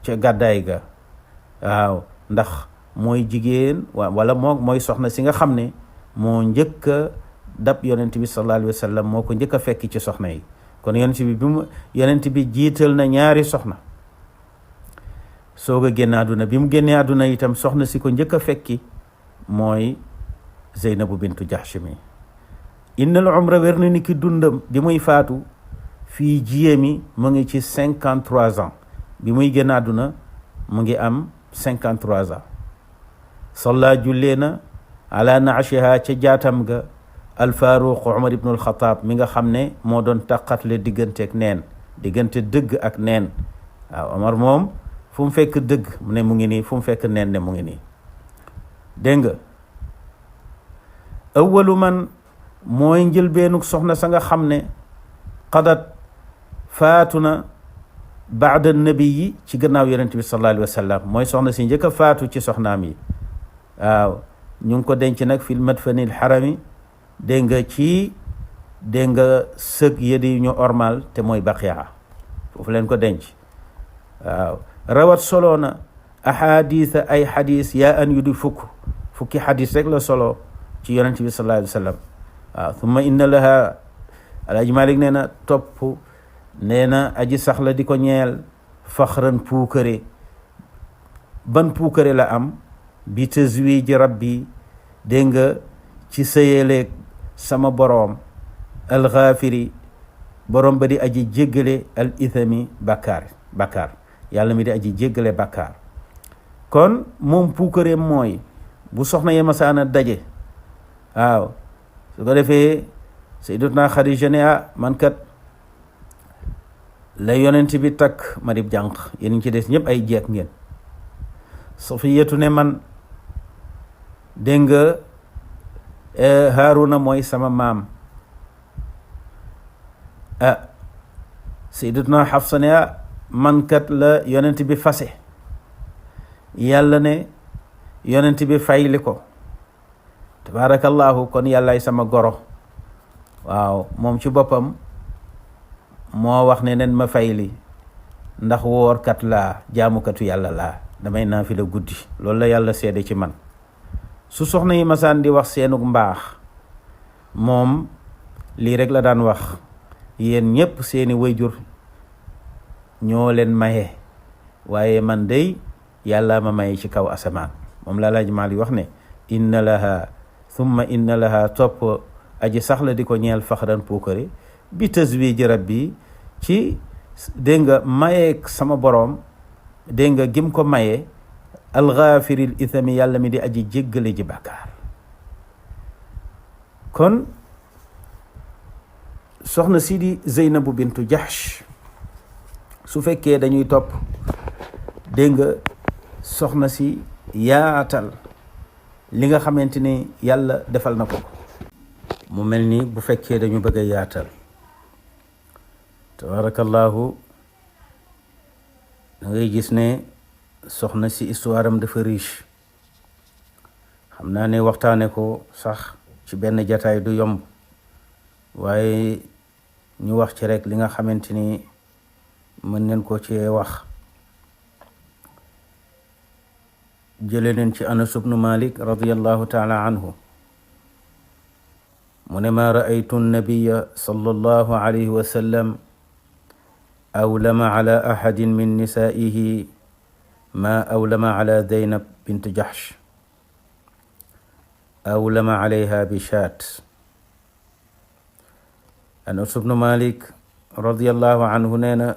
ca gàddaay ga. waaw ndax mooy jigéen wala mooy soxna si nga xam ne moo njëkk a dab yonent bi sallallahu alayhi wa sallam, moo ko njëkk a fekki ci soxna yi. kon yonent bi jiital na ñaari soxna soog a génn àdduna. bi mu génnee àdduna itam soxna si ko njëkk a fekki mooy Zeynabu bintu Jahsh mi. innal umra wér na ni ki dundam bi muy faatu fii jiyemi mu ngi ci 53 ans. bi muy génn àdduna mu ngi am 53 ans. salla jullee na ala naashiha ca jaatam ga alfaaruq Umar ibnu alxataab mi nga xam ne moo doon taqatle digganteeg neen, diggante dëgg ak neen. waaw Omar moom fu mu fekk dëgg mu ne mu ngi nii, fu mu fekk neen ne mu ngi nii. dégg nga awwalu man mooy njëlbeenug soxna sa nga xam ne qadat faatu na baada nabi yi ci gannaaw yonent bi sallallahu alayhi wa sallam, mooy soxna si njëkk a faatu ci soxnaam yi. waaw ñu ngi ko denc nag fil madfanil harami, dégg nga ci dégg nga sëg yëdi ñu ormal te mooy Baqiya, foofu leen ko denc. waaw rawat solo na ahaditha ay xadis yaa an yu di fukki xadis rek la solo ci yonent bi sallallahu alayhi wa sallam. waaw thumma inna laha, Alaaji Malik nee na topp nee na aji sax la di ko ñeel faxran puukare. ban puukare la am? bi tazwiji rabbi, dégg nga ci sëyeleeg sama boroom, alxaafiri boroom ba di aji jéggale, al ithami bakkaar yàlla mi di aji jéggale bakkaar. kon moom puukareem mooy bu soxna ye masaana daje, waaw su ko defee sayyidatuna Xadija ne man kat la yonent bi takk ma dib jànq, yéen ci des ñëpp ay jeeg ngeen. Safiyatu ne man dégg nga Haaruna mooy sama maam. sayyidatuna Xafsa ne man kat la yonent bi fase, yàlla ne yonent bi fayli ko, tabarakallahu. kon yàllaay sama goro. waaw moom ci boppam moo wax ne nen ma fayli ndax woorkat laa, jaamukatu yàlla laa, damay naafila guddi. loolu la yàlla seede ci man. su soxna yi masaan di wax seenug mbaax, moom lii rek la daan wax, yéen ñépp seeni wayjur ñoo leen maye, waaye man dey yàlla ma maye ci kaw asamaan. moom la Alaaji Maalik wax ne inna laha thumma inna laha, topp aji saxla di ko ñeel faxran puukare, bi tazwiji rabbi ci dégg nga mayeeg sama boroom, dégg nga gim ko maye, alxaafiril ithami yàlla mi di aji jéggale ji bàkkaar. kon soxna si di Zeynabu bintu Jahsh, su fekkee dañuy topp dégg nga soxna si yaatal li nga xamante ni yàlla defal na ko, mu mel ni bu fekkee dañu bëgg a yaatal, tabarakallahu, da ngay gis ne soxna si histoire am dafa riche. xam naa ne waxtaane ko sax ci benn jataay du yomb, waaye ñu wax ci rek li nga xamante ni mën neen ko ci wax. jële leen ci Anas ibnu Malik radiyallahu taala anhu mu ne ma raaytu nabiya sallallahu alayhi wa sallam awlama ala ahadin min nisaihi ma awlama ala Zeynab bint Jahsh, awlama alayha bi shaat. Anas ibnu Malik radiyallahu anhu nee na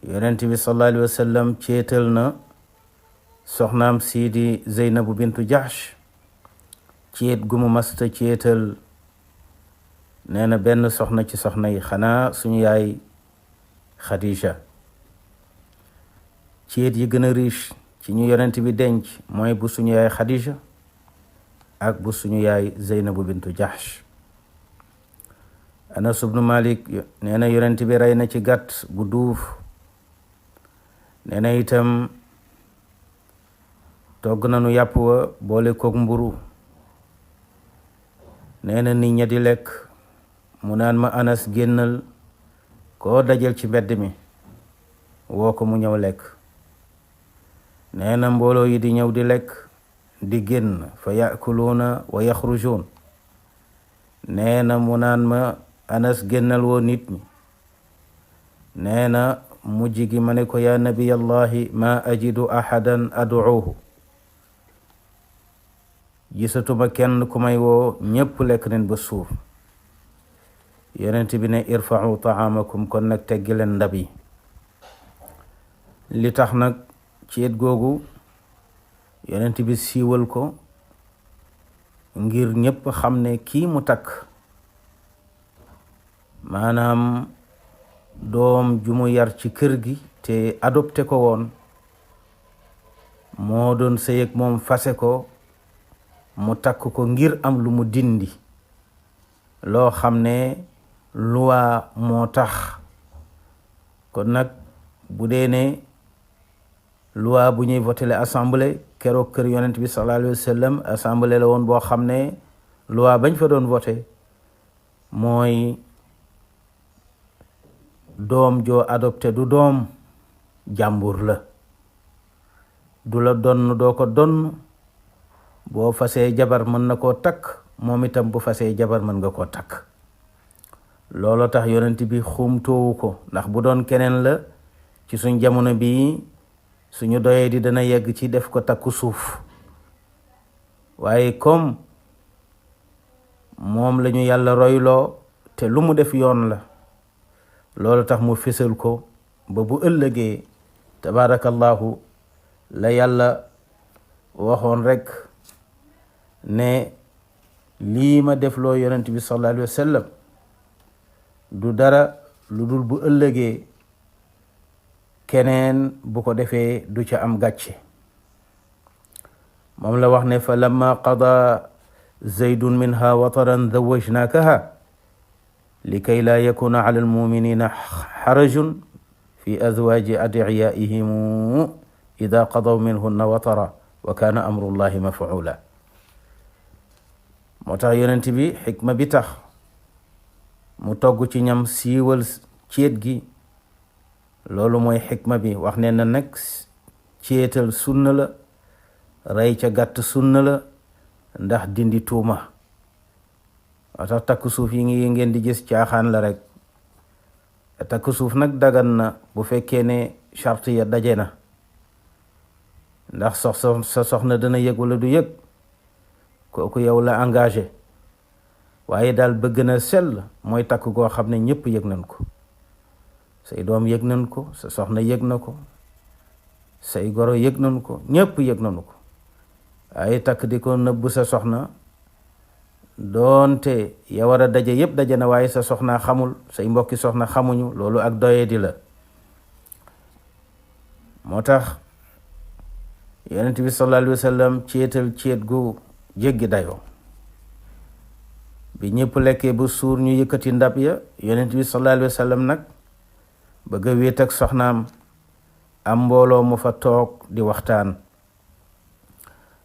yonent bi sallallahu alayhi wa sallam ceetal na soxnaam siidi Zeynabu bintu Jahsh ceet gu mu masta ceetal. nee na benn soxna ci soxna yi xanaa suñu yaay Khadija. ceet yi gën a riche ci ñu yonent bi denc mooy bu suñu yaay Khadija ak bu suñu yaay Zeynabu bintu Jahsh. Anas ibnu Malik nee na yonent bi rey na ci gàtt bu duuf. nee na itam togg nañu yàpp wa boole koog mburu. nee na nit ña di lekk mu naan ma Anas génnal koo dajal ci mbedd mi woo ko mu ñëw lekk. nee na mbooloo yi di ñëw di lekk di génn fa yakuluuna wa yaxrujuun nee na mu naan ma Anas génnal woo nit ñi nee na mujj gi ma ne ko yaa nabiyallahi ma ajidu ahadan aduuhu gisatuma kenn ku may woo ñépp lekk nañ ba suur yonent bi ne irfa'u taamakum kon nag teggi leen ndab yi li tax nag ceet googu yonent bi siiwal ko ngir ñépp xam ne kii mu takk maanaam doom ju mu yar ci kër gi te adopté ko woon moo doon sëy ak moom fase ko mu takk ko ngir am lu mu dindi loo xam ne loi moo tax kon nag bu dee ne loi bu ñuy voté assemblée keroog kër yonent bi sallallahu alayhi wa sallam assemblée la woon boo xam ne loi bañ fa doon voté mooy doom joo adopté du doom jàmbur la du la donn doo ko donn boo fasee jabar mën na koo takk moom itam bu fasee jabar mën nga koo takk looloo tax yonent bi xumtoowu ko ndax bu doon keneen la ci suñ jamono bii suñu doyee di dana yegg ci def ko takku suuf waaye comme moom lañu yàlla royloo te lu mu def yoon la loolu tax mu fésal ko ba bu ëllëgee tabaarakallahu la yàlla waxoon rekk ne lii ma def loo yonent bi sallallahu alayhi wa sallam du dara lu dul bu ëllëgee keneen bu ko defee du ca am gàcce moom la wax ne fa lamma qada zaydun minha wataran zawajnakaha likay laa yakuna ala almuminina xarajun fi azwaji adiyaihim ida qadaw minhunna watara wa kaana amrullahi mafuula moo tax yonent bi xikma bi tax mu togg ci ñam siiwal ceet gi loolu mooy xikma bi wax ne na nag ceetal sunna la rey ca gàtt sunna la ndax dindi tuuma moo tax takk suuf yi ngi ngeen di gis caaxaan la rek takk suuf nag dagan na bu fekkee ne charte ya daje na ndax sa soxna dana yëg wala du yëg kooku yow la engagé waaye daal bëgg na sell mooy takk goo xam ne ñëpp yëg nañ ko say doom yëg nañ ko sa soxna yëg na ko say goro yëg nañ ko ñëpp yëg nañu ko waaye takk di ko nëbb sa soxna doonte ya war a daje yëpp daje na waaye sa soxna xamul say mbokki soxna xamuñu loolu ak doye di la moo tax yonent bi sallallahu alayhi wa sallam ceetal ceet gu jéggi dayoo bi ñëpp lekkee bu suur ñu yëkkati ndab ya yonent bi sallallahu alayhi wa sallam nag bëgg a wéet ak soxnaam am mbooloo mu fa toog di waxtaan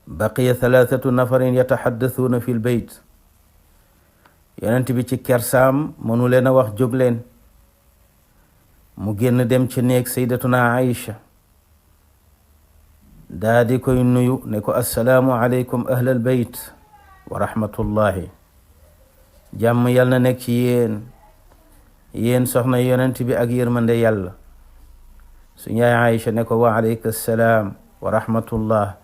baqiya 3 nafarin yataxaddasuuna fi lbeyt yonent bi ci kersaam mënu leen a wax jóg leen mu génn dem ci néeg sayyidatuna Aïcha daa di koy nuyu ne ko assalaamu aleykum ahlal beyt wa rahmatullahi jàmm yal na nekk ci yéen soxna yonent bi ak yërmande yàlla su yaay Aïcha ne ko wa aleyka salaam wa rahmatullah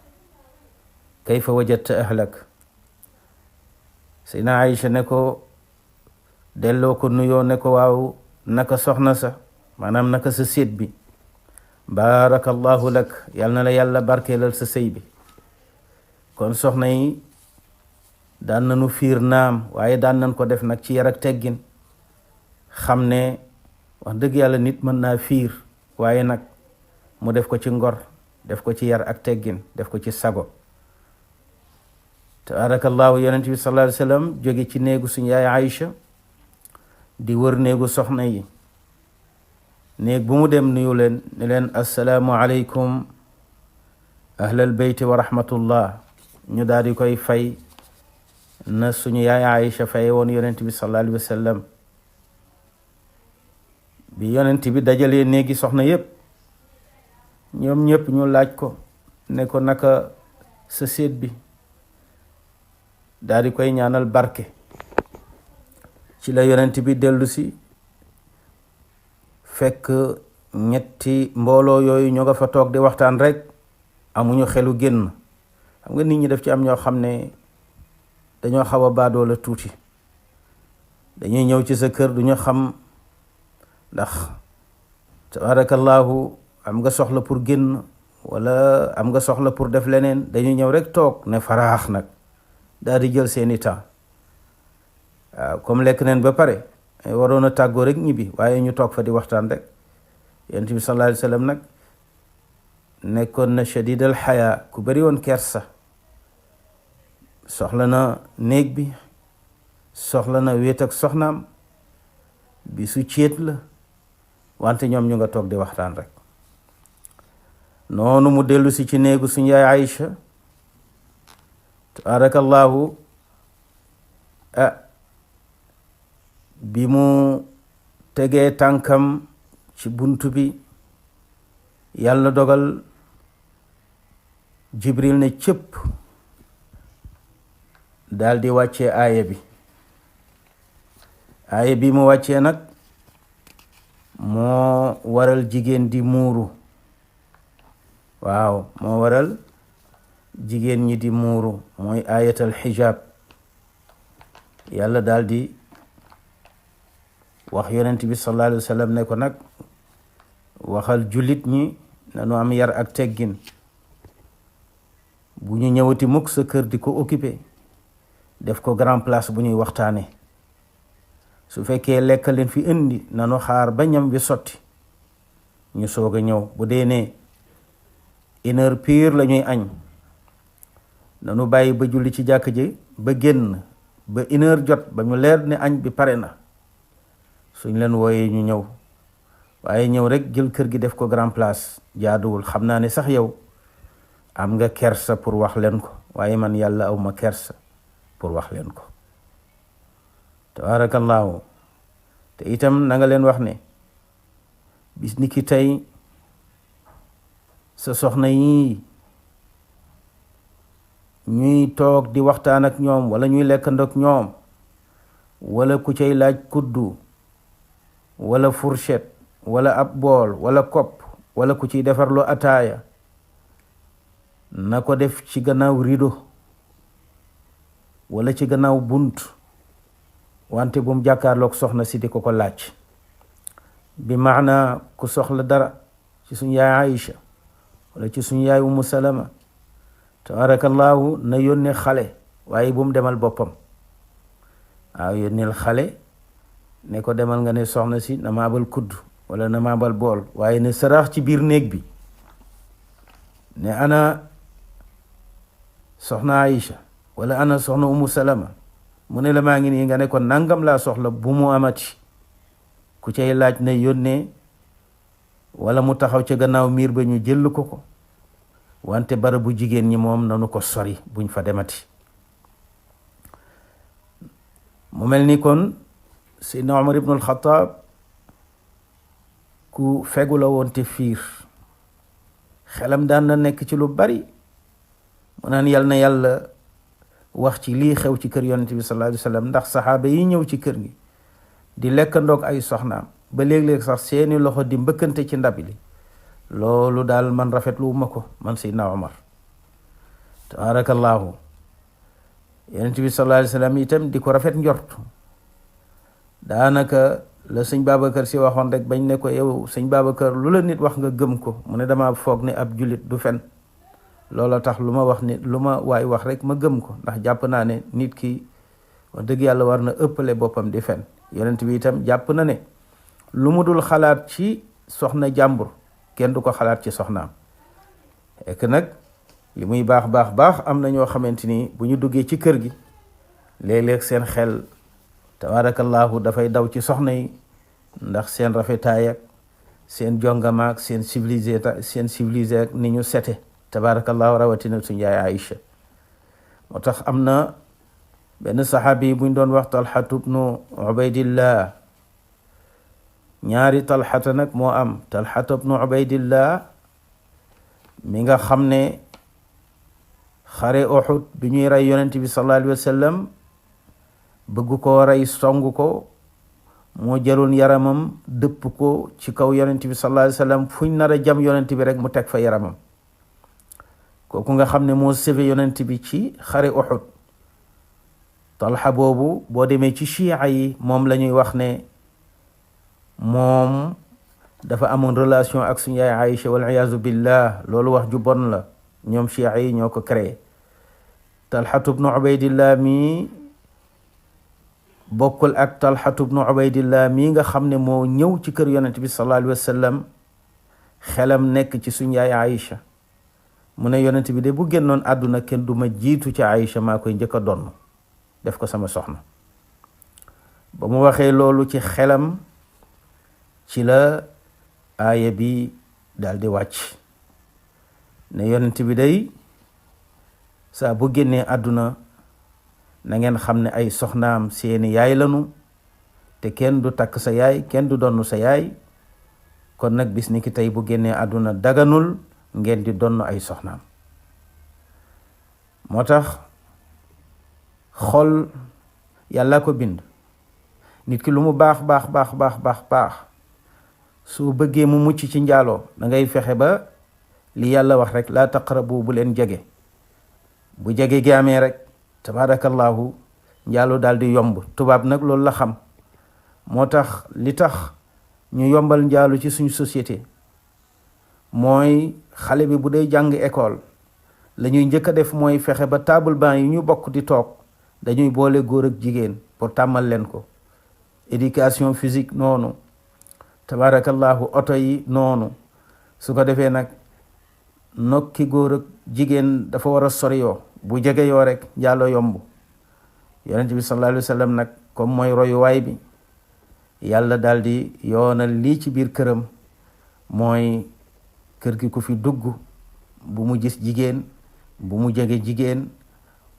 kayfa wajadta ahlak sayna Aïcha ne ko delloo ko nuyoo ne ko waaw naka soxna sa maanaam naka sa séet bi baarakallahu lak yal na la yàlla barkeelal sa sëy bi kon soxna yi daan nañu fiir naam waaye daan nañ ko def nag ci yar ak teggin xam ne wax dëgg yàlla nit mën naa fiir waaye nag mu def ko ci ngor def ko ci yar ak teggin def ko ci sago tabaarakallahu yonent bi sallallahu alayhi wa sallam jóge ci néegu suñu yaay Aïcha di wër néegu soxna yi néeg bu mu dem nuyu leen ne leen assalaamu aleykum ahlal beyti wa rahmatullah ñu daal di koy fay na suñu yaay Aïcha fay woon yonent bi sallallahu alayhi wa sallam bi yonent bi dajalee néegi soxna yépp ñoom ñëpp ñu laaj ko ne ko naka sa séet bi daal di koy ñaanal barke. ci la yonent bi dellu si fekk ñetti mbooloo yooyu ñoo nga fa toog di waxtaan rek, amuñu xelu génn. xam nga nit ñi def ci am ñoo xam ne dañoo xaw a baadoo la tuuti, dañuy ñëw ci sa kër duñu xam ndax tabarakallahu am nga soxla pour génn wala am nga soxla pour def leneen, dañuy ñëw rek toog ne faraax nag daal di jël seeni temps. waaw comme lekk neen ba pare waroon a tàggoo rek ñibbi, waaye ñu toog fa di waxtaan rek. yonent bi sallallahu alayhi wa sallam nag nekkoon na shadid al xayaa, ku bari woon kersa. soxla na néeg bi, soxla na wéet ak soxnaam, bi su céet la, wante ñoom ñu nga toog di waxtaan rek. noonu mu dellu si ci néegu suñu yaay Aïcha tabarakallahu. bi mu tegee tànkam ci buntu bi, yàlla dogal Jibril ne cëpp daal di wàccee aaya bi. aaya bi mu wàccee nag moo waral jigéen di muuru. waaw moo waral jigéen ñi di muuru, mooy ayatal xijaab. yàlla daal di wax yonent bi sallallahu alayhi wa sallam ne ko nag waxal jullit ñi nanu am yar ak teggin, bu ñu ñëwati mukk sa kër di ko occupé, def ko grand place bu ñuy waxtaane. su fekkee lekk leen fi indi nanu xaar ba ñam bi sotti ñu soog a ñëw. bu dee ne 1 heure pure la ñuy añ, nanu bàyyi ba julli ci jàkk ji ba génn ba 1 heure jot, ba ñu leer ne añ bi pare na, suñ leen wooyee ñu ñëw. waaye ñëw rek jël kër gi def ko grand place jaaduwul. xam naa ne sax yow am nga kersa pour wax leen ko, waaye man yàlla aw ma kersa pour wax leen ko. tabarakallahu. te itam na nga leen wax ne bis ni ki tey sa soxna yi ñuy toog di waxtaan ak ñoom wala ñuy lekkandoog ñoom, wala ku cay laaj kuddu wala fourchette wala ab bool wala kopp, wala ku ciy defarloo ataaya, na ko def ci gannaaw rido wala ci gannaaw bunt, wante bu mu jàkkaarloog soxna si di ko ko laaj. bi maana ku soxla dara ci suñu yaay Aïcha wala ci suñu yaay Umu Salama, tabarakallahu, na yónnee xale, waaye bu mu demal boppam. waaw yónneel xale ne ko demal nga ne soxna si na ma abal kudd wala na ma abal bool, waaye ne saraax ci biir néeg bi ne ana soxna Aïcha wala ana soxna Umu Salama, mu ne la maa ngi nii, nga ne ko nangam laa soxla, bu mu amati ku cay laaj ne yónnee, wala mu taxaw ca gannaaw miir ba ñu jël ko. wante barabu jigéen ñi moom nanu ko sori, buñ fa demati. mu mel ni kon Seydina Umar ibnul Xataab ku fegu la woon te fiir, xelam daan na nekk ci lu bari. mu naan yal na yàlla wax ci lii xew ci kër yonent bi sallallahu alayhi wa sallam, ndax saxaaba yi ñëw ci kër gi di lekkandoog ay soxnaam ba léeg-léeg sax seeni loxo di mbëkkante ci ndab li, loolu daal man rafetlu ma ko, man Seydina Umar. tabarakallahu. yonent bi sallallahu alayhi wa sallam itam di ko rafet njort. daanaka la sëñ Babacar si waxoon rek bañ ne ko yow sëñ Babacar lu la nit wax nga gëm ko, mu ne dama foog ne ab jullit du fen. loola tax lu ma wax ni lu ma waay wax rek ma gëm ko, ndax jàpp naa ne nit ki wax dëgg yàlla war na ëppale boppam di fen. yonent bi itam jàpp na ne lu mu dul xalaat ci soxna jàmbur kenn du ko xalaat ci soxnaam. ek nag li muy baax baax baax am na ñoo xamante ni bu ñu duggee ci kër gi léeg-léeg seen xel tabarakallahu dafay daw ci soxna yi, ndax seen rafetaay ak seen jongamaak seen civilisé ak ni ñu sete, tabarakallahu, rawatina suñu yaay Aïcha. moo tax am na benn saxaabi buñ doon wax Talxatu bnu Ubaydillah. ñaari Talxata nag moo am, Talxatu bnu Ubaydillah mi nga xam ne xare Uhud bi ñuy rey yonent bi sallallahu alayhi wa sallam bëgg koo rey song ko moo jëloon yaramam dëpp ko ci kaw yonent bi sallallahu alayhi wa sallam fuñ nar a jam yonent bi rek mu teg fa yaramam. kooku nga xam ne moo sauvé yonent bi ci xare Uhud. Talha boobu boo demee ci chia yi moom la ñuy wax ne moom dafa amoon relation ak suñu yaay Aïcha wal iyaazu billah. loolu wax ju bon la, ñoom chia yi ñoo ko créé. Talhatu bnu Ubaydillah mi bokkul ak Talhatu bnu Ubaydillah mi nga xam ne moo ñëw ci kër yonent bi sallallahu alayhi wa sallam xelam nekk ci suñu yaay Aïcha. mu ne yonent bi de bu génnoon àdduna kenn du ma jiitu ci Aïcha, maa koy njëkk a donn def ko sama soxna. ba mu waxee loolu ci xelam ci la aaya bi daal di wàcc ne yonent bi day saa bu génnee àdduna na ngeen xam ne ay soxnaam seeni yaay lanu te kenn du takk sa yaay, kenn du donn sa yaay. kon nag bis ni ki tey bu génnee àdduna daganul ngeen di donn ay soxnaam. moo tax xol yàlla ko bind. nit ki lu mu baax baax su bëggee mu mucc ci njaaloo da ngay fexe ba li yàlla wax rek laa taqrabu, bu leen jege. bu jege gi amee rek tabarakallahu njaaloo daal di yomb. tubaab nag loolu la xam. moo tax li tax ñu yombal njaalu ci suñu société mooy xale bi bu dee jàng école la ñuy njëkk a def mooy fexe ba table banc yi ñu bokk di toog dañuy boole góor ak jigéen pour tàmmal leen ko. éducation physique noonu, tabarakallahu oto yi noonu. su ko defee nag nokki góor ak jigéen dafa war a sori yoo, bu jege yoo rek njaaloo yomb. yonent bi sallallahu alayhi wa sallam nag comme mooy royuwaay bi, yàlla daal di yoonal lii ci biir këram. mooy kër gi ku fi dugg bu mu gis jigéen, bu mu jege jigéen,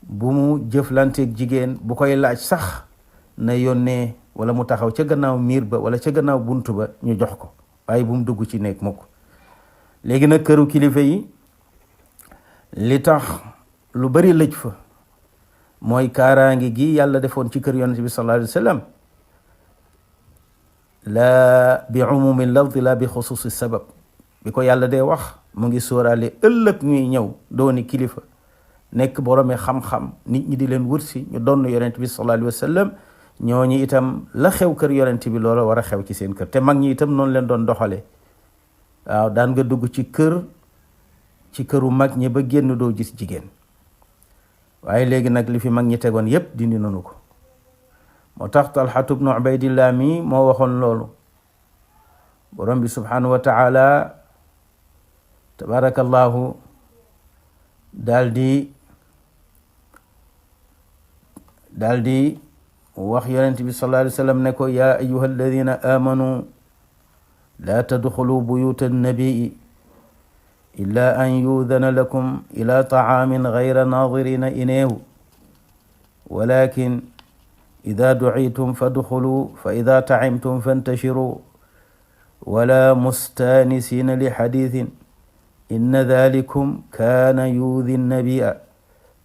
bu mu jëflanteeg jigéen. bu koy laaj sax na yónnee wala mu taxaw ca gannaaw miir ba wala ca gannaaw buntu ba ñu jox ko, waaye bu mu dugg ci néeg mukk. léegi nag këru kilifa yi li tax lu bari lëj fa mooy kaaraange gi yàlla defoon ci kër yonent bi sallallahu alayhi wa sallam, la bi umumi lafdi la bi xusuusi sabab. bi ko yàlla dee wax mu ngi sóoraale ëllëg ñuy ñëw dooni kilifa nekk boroomi xam-xam, nit ñi di leen wërsi ñu doon yonent bi sallallahu alayhi wa sallam. ñooñu itam la xew kër yonent bi loola war a xew ci seen kër. te mag ñi itam noonu leen doon doxale. waaw daan nga dugg ci këru mag ñi ba génn doo gis jigéen. waaye léegi nag li fi mag ñi tegoon yépp dindi nanu ko. moo tax Talhatu bnu Ubaydillah mi moo waxoon loolu. borom bi subhanahu wa taala tabarakallahu daal di wax yonent bi sallallahu alayhi wa sallam ne ko yaa ayyuha alladina amanu laa tadxulu buyuta annabii illa an yudana lakum ila taamin gayra nadirina ineehu walakin ida ducitum fadxulu fa ida tacimtum fantashiru wala mustanisina li xadithin inna dalikum kaana yuudi annabia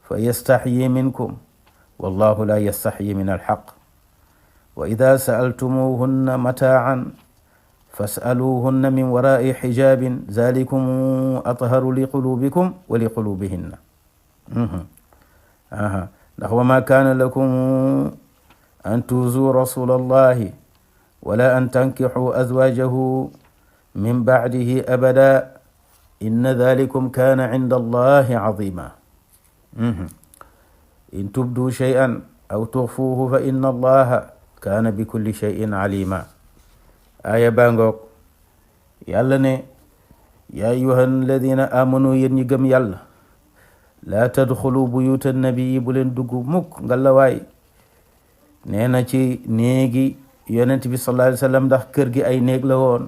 fa yastaxyi minkum wallahu la yastaxyi min alxaq wa ida saaltumuhunna mataacan fasaluhunna min warai xijabin zalikum atharu li qulubikum wa li qulubihinna. ndax wa ma kaana lakum an tuuzuu rasula allahi wala an tankixuu azwaajahu min bacdihi abada inna dalikum kaana cinda allahi cazima. in tubduu shay'an aw tuxfuuhu fa inna allaha kaana bi kulli shay'in calima. aaya bangoog yàlla ne yaa ayyuha alladina amanu yéen ñi gëm yàlla laa tadxulu buyuta nabii bu leen dugg mukk ngalawaay nee na ci néegi yonent bi sallallahu alayhi wa sallam ndax kër gi ay néeg la woon.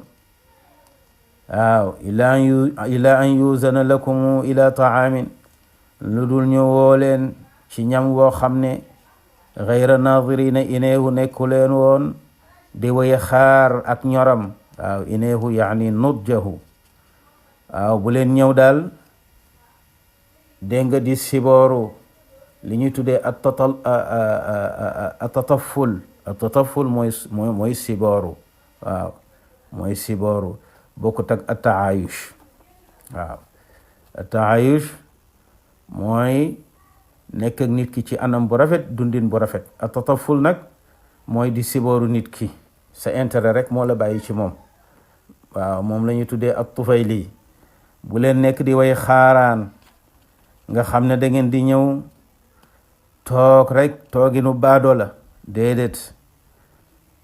waaw ila an yuzana lakum ila taamin lu dul ñu woo leen ci ñam woo xam ne gayra nadirina ineehu nekku leen woon di way xaar ak ñoram. waaw ineehu yaani nudjahu. waaw bu leen ñëw daal dégg nga di sibooru li ñuy tuddee atataful mooy sibooru. waaw mooy sibooru bokkut ak ataayush. waaw ataayush mooy nekk ak nit ki ci anam bu rafet, dundin bu rafet. atataful nag mooy di sibooru nit ki, sa intérêt rek moo la bàyyi ci moom. waaw moom la ñuy tuddee at tufayli. bu leen nekk di way xaaraan nga xam ne da ngeen di ñëw toog rek tooginu baadoo la. déedéet,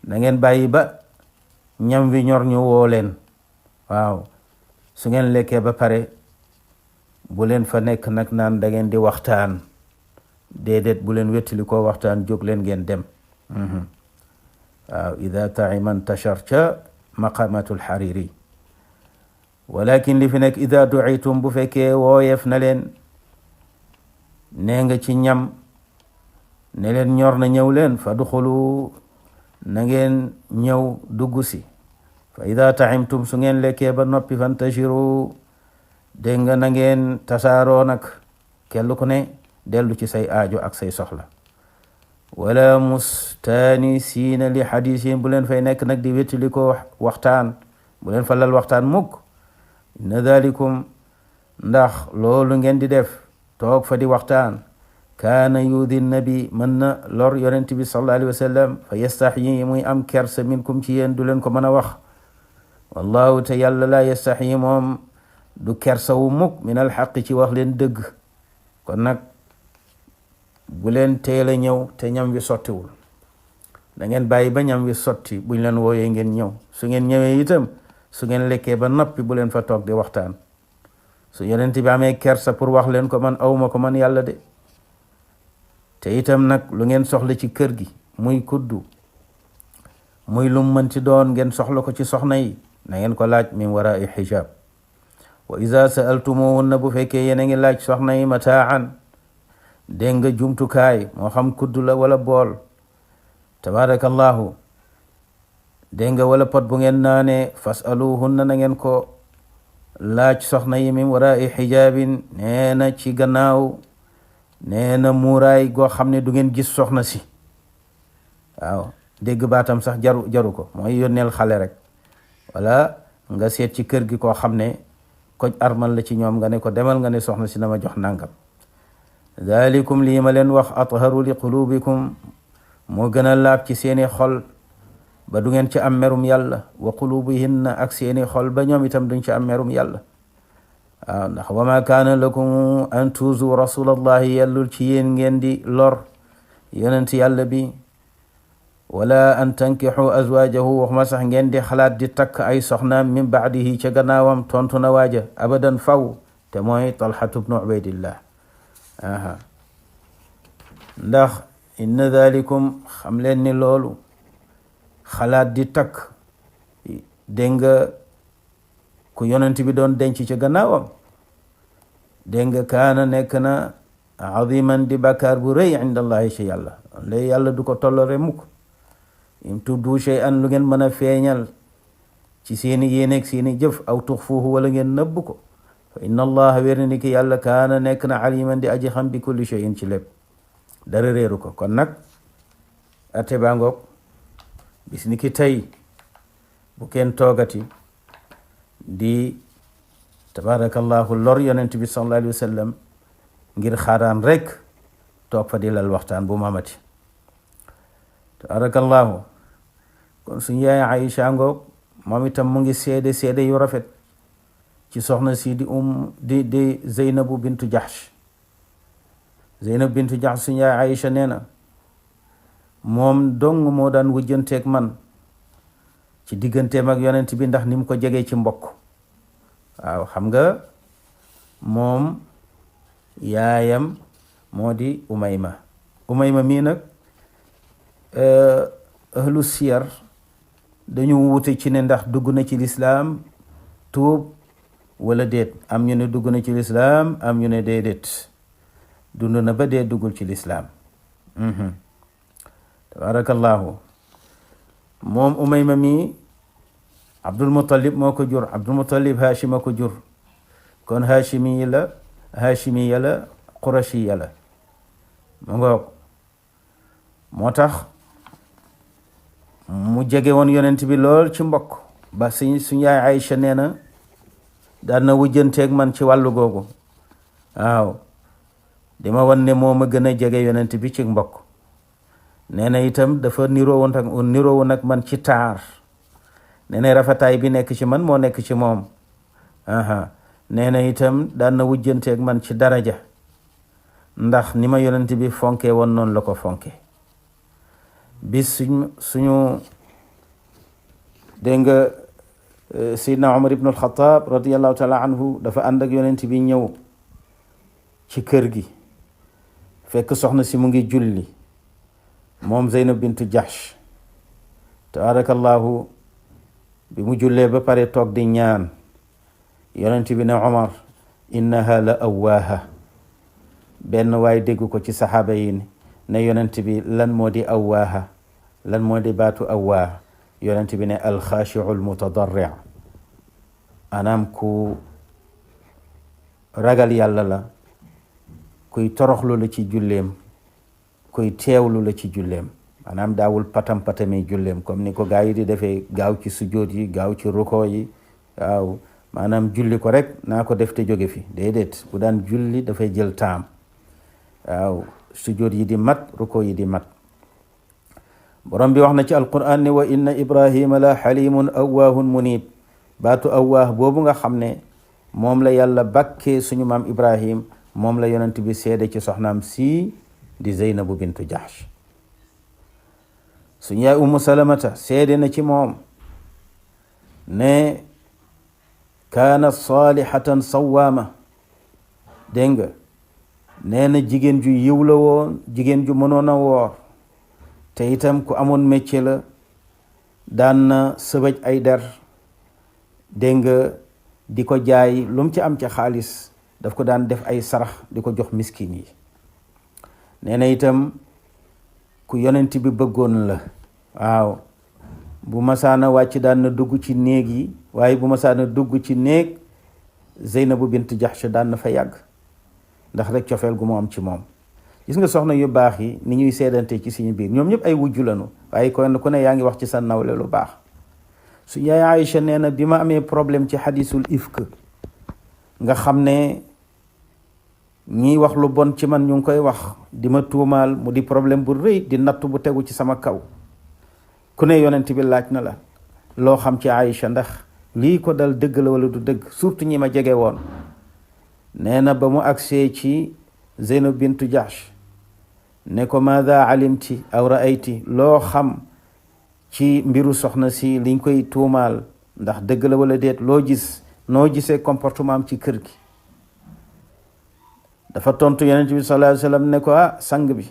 da ngeen bàyyi ba ñam wi ñor ñu woo leen. waaw su ngeen lekkee ba pare bu leen fa nekk nag naan da ngeen di waxtaan. déedéet, bu leen wettali koo waxtaan, jóg leen ngeen dem. waaw ida taima ntashar ca maqamatul hariri. walakin li fi nekk ida duitum bu fekkee wooyeef na leen, nee nga ci ñam ne leen ñor na ñëw leen, fa duxulu na ngeen ñëw dugg si. fa ida taimtum su ngeen lekkee ba noppi fantashiru, dégg nga na ngeen tasaaroo nag, kellu ku ne dellu ci say aajo ak say soxla. wala mustanisiina li hadisin, bu leen fay nekk nag di wéttali ko waxtaan, bu leen fa lal waxtaan mukk. inna dhalikum, ndax loolu ngeen di def toog fa di waxtaan, kaana yudi nabi, mën na lor yonent bi sallallahu alayhi wa sallam, fa yastaxyi, muy am kersa minkum ci yéen, du leen ko mën a wax. wallahu te yàlla la yastaxyi, moom du kersa wu mukk min alxaqi, ci wax leen dëgg. kon nag bu leen teel a ñëw te ñam wi sottiwul, da ngeen bàyyi ba ñam wi sotti buñ leen wooyee ngeen ñëw. su ngeen ñëwee itam, su ngeen lekkee ba noppi bu leen fa toog di waxtaan. su yonent bi amee kersa pour wax leen ko, man awma ko man yàlla de. te itam nag lu ngeen soxla ci kër gi, muy kuddu, muy lu mën ci doon, ngeen soxla ko ci soxna yi, na ngeen ko laaj min warai hijab. wa iza sa'altumuhunna, bu fekkee yéen a ngi laaj soxna yi mataan, dégg nga jumtukaay, moo xam kuddu la wala bool, tabarakallahu, dégg nga wala pot bu ngeen naanee, fasaluhunna, na ngeen ko laaj soxna yi min warai hijabin, nee na ci gannaaw, nee na muuraay goo xam ne du ngeen gis soxna si. waaw dégg baatam sax jaru ko, mooy yónneel xale rek, wala nga seet ci kër gi koo xam ne koj armal la ci ñoom, nga ne ko demal nga ne soxna si na ma jox nangam. dalikum, lii ma leen wax, atharu li qulubikum, moo gën a laab ci seeni xol, ba du ngeen ci am merum yàlla. wa qulubihinna, ak seeni xol ba ñoom itam duñ ci am merum yàlla. waaw ndax wa ma kaana lakum an tuuzu rasulallahi, yàllul ci yéen ngeen di lor yonent yàlla bi, wala an tankixu azwajahu, waxuma sax ngeen di xalaat di takk ay soxnaam min baadihi, ca gannaawam. tontu na waaja abadan faw, te mooy talhatu bnu ubaydillah. ndax inna dhalikum, xam leen ni loolu xalaat di takk, dégg nga ku yonent bi doon denc ca gannaawam, dégg nga kaana nekk na aziman di bàkkaar bu rëy inda allahi ci yàlla. lay yàlla du ko tollore mukk. in tubdu shay'an, lu ngeen mën a feeñal ci seeni yéeneeg seeni jëf, aw tuxfuuhu, wala ngeen nëbb ko, fa inna allaha, wér na ni ki yàlla, kaana nekk na aliman di aji xam bi kulli shay'in ci lépp, dara réeru ko. kon nag ate baa ngoog, bis ni ki tey bu kenn toogati di tabarakallahu lor yonent bi sallallahu alayhi wa sallam ngir xaaraan rek toog fa di lal waxtaan bu mamati. tabarakallahu, kon suñu yaay Aïcha ngoog, moom itam mu ngi seede yu rafet ci soxna si di Zeynabu bintu Jahsh. Zeynab bintu Jahsh, suñu yaay Aïcha nee na moom dong moo daan wujjanteeg man ci digganteem ak yonent bi, ndax ni mu ko jegee ci mbokk. waaw xam nga moom yaayam moo di Umayma mii nag ahlu siyar dañu wute ci ne ndax dugg na ci lislaam tuub wala déet. am ñu ne dugg na ci lislaam, am ñu ne déedéet, dund na ba dee duggul ci lislaam. tabarakallahu, moom Umayma mi Abdul Muttalib moo ko jur. Abdul Muttalib Hashim a ko jur, kon Hashimi yi la, hashimiya la qurashiya la mu ngoog moo tax mu jege woon yonent bi lool ci mbokk ba suñu yaay Aïcha nee na daan na wujjanteeg man ci wàllu googu waaw di ma wan ne moo ma gën a jege yonent bi ci mbokk nee na itam dafa niroo woon ak man ci taar nee na rafetaay bi nekk ci man moo nekk ci moom nee na itam daan na wujjanteeg man ci daraja ndax ni ma yonent bi fonke woon noonu la ko fonke bis suñu dégg nga Seydina Umar ibn al-Khattab radiyallahu taala anhu dafa ànd ak yonent bi ñëw ci kër gi fekk soxna si mu ngi julli moom Zeynab bintu Jahsh tabarakallahu bi mu jullee ba pare toog di ñaan yonent bi ne Umar innaha la awwaaha benn waay dégg ko ci saxaaba yi ne yonent bi lan moo di awwaaha lan moo di baatu awwaa yonent bi ne alxaashiu almutadarri anaam ku ragal yàlla la kuy toroxlu la ci julleem kuy teewlu la ci julleem maanaam daawul patam-patami julleem comme ni ko gaa yi di defee gaaw ci sujjóot yi gaaw ci ruko yi waaw maanaam julli ko rek naa ko def te jóge fi déedéet bu daan julli dafay jël taam waaw sujjóot yi di mat ruko yi di mat borom bi wax na ci alquran ne wa inna ibrahima la xalimun awwaahun munib baatu awwaah boobu nga xam ne moom la yàlla bakkee suñu maam ibrahim moom la yonent bi seede ci soxnaam si di Zeynabu bintu Jahsh suñu yaay Ummu Salamata seede na ci moom ne kaanat saalihatan sawaama dégg nga nee na jigéen ju yiw la woon jigéen ju mënoon a woor te itam ku amoon métier la daan na sëbëj ay der dégg nga di ko jaay lu mu ci am ci xaalis daf ko daan def ay sarax di ko jox miskin yi nee na itam ku yonent bi bëggoon la waaw bu masaana wàcc daan na dugg ci néeg yi waaye bu masaana dugg ci néeg Zeynabu bint Jahsh daan na fa yàgg ndax rek cofeel gu mu am ci moom gis nga soxna yu baax yi ni ñuy seedante ci suñu biir ñoom ñëpp ay wujju lañu waaye ku ne yaa ngi wax ci sa nawle lu baax su yaay Aïcha nee na bi ma amee problème ci xadisul ifk nga xam ne ñiy wax lu bon ci man ñu ngi koy wax di ma tuumaal mu di problème bu rëy di natt bu tegu ci sama kaw ku ne yonent bi laaj na la loo xam ci Aïcha ndax lii ko dal dëgg la wala du dëgg surtout ñi ma jege woon nee na ba mu agsee ci Zeynab bintu Jahsh ne ko maada alimti aw ra'ayti loo xam ci mbiru soxna si liñ koy tuumaal ndax dëgg la wala déet loo gis noo gisee comportement am ci kër gi dafa tontu yonent bi sallallahu alayhi wa sallam ne ko sang bi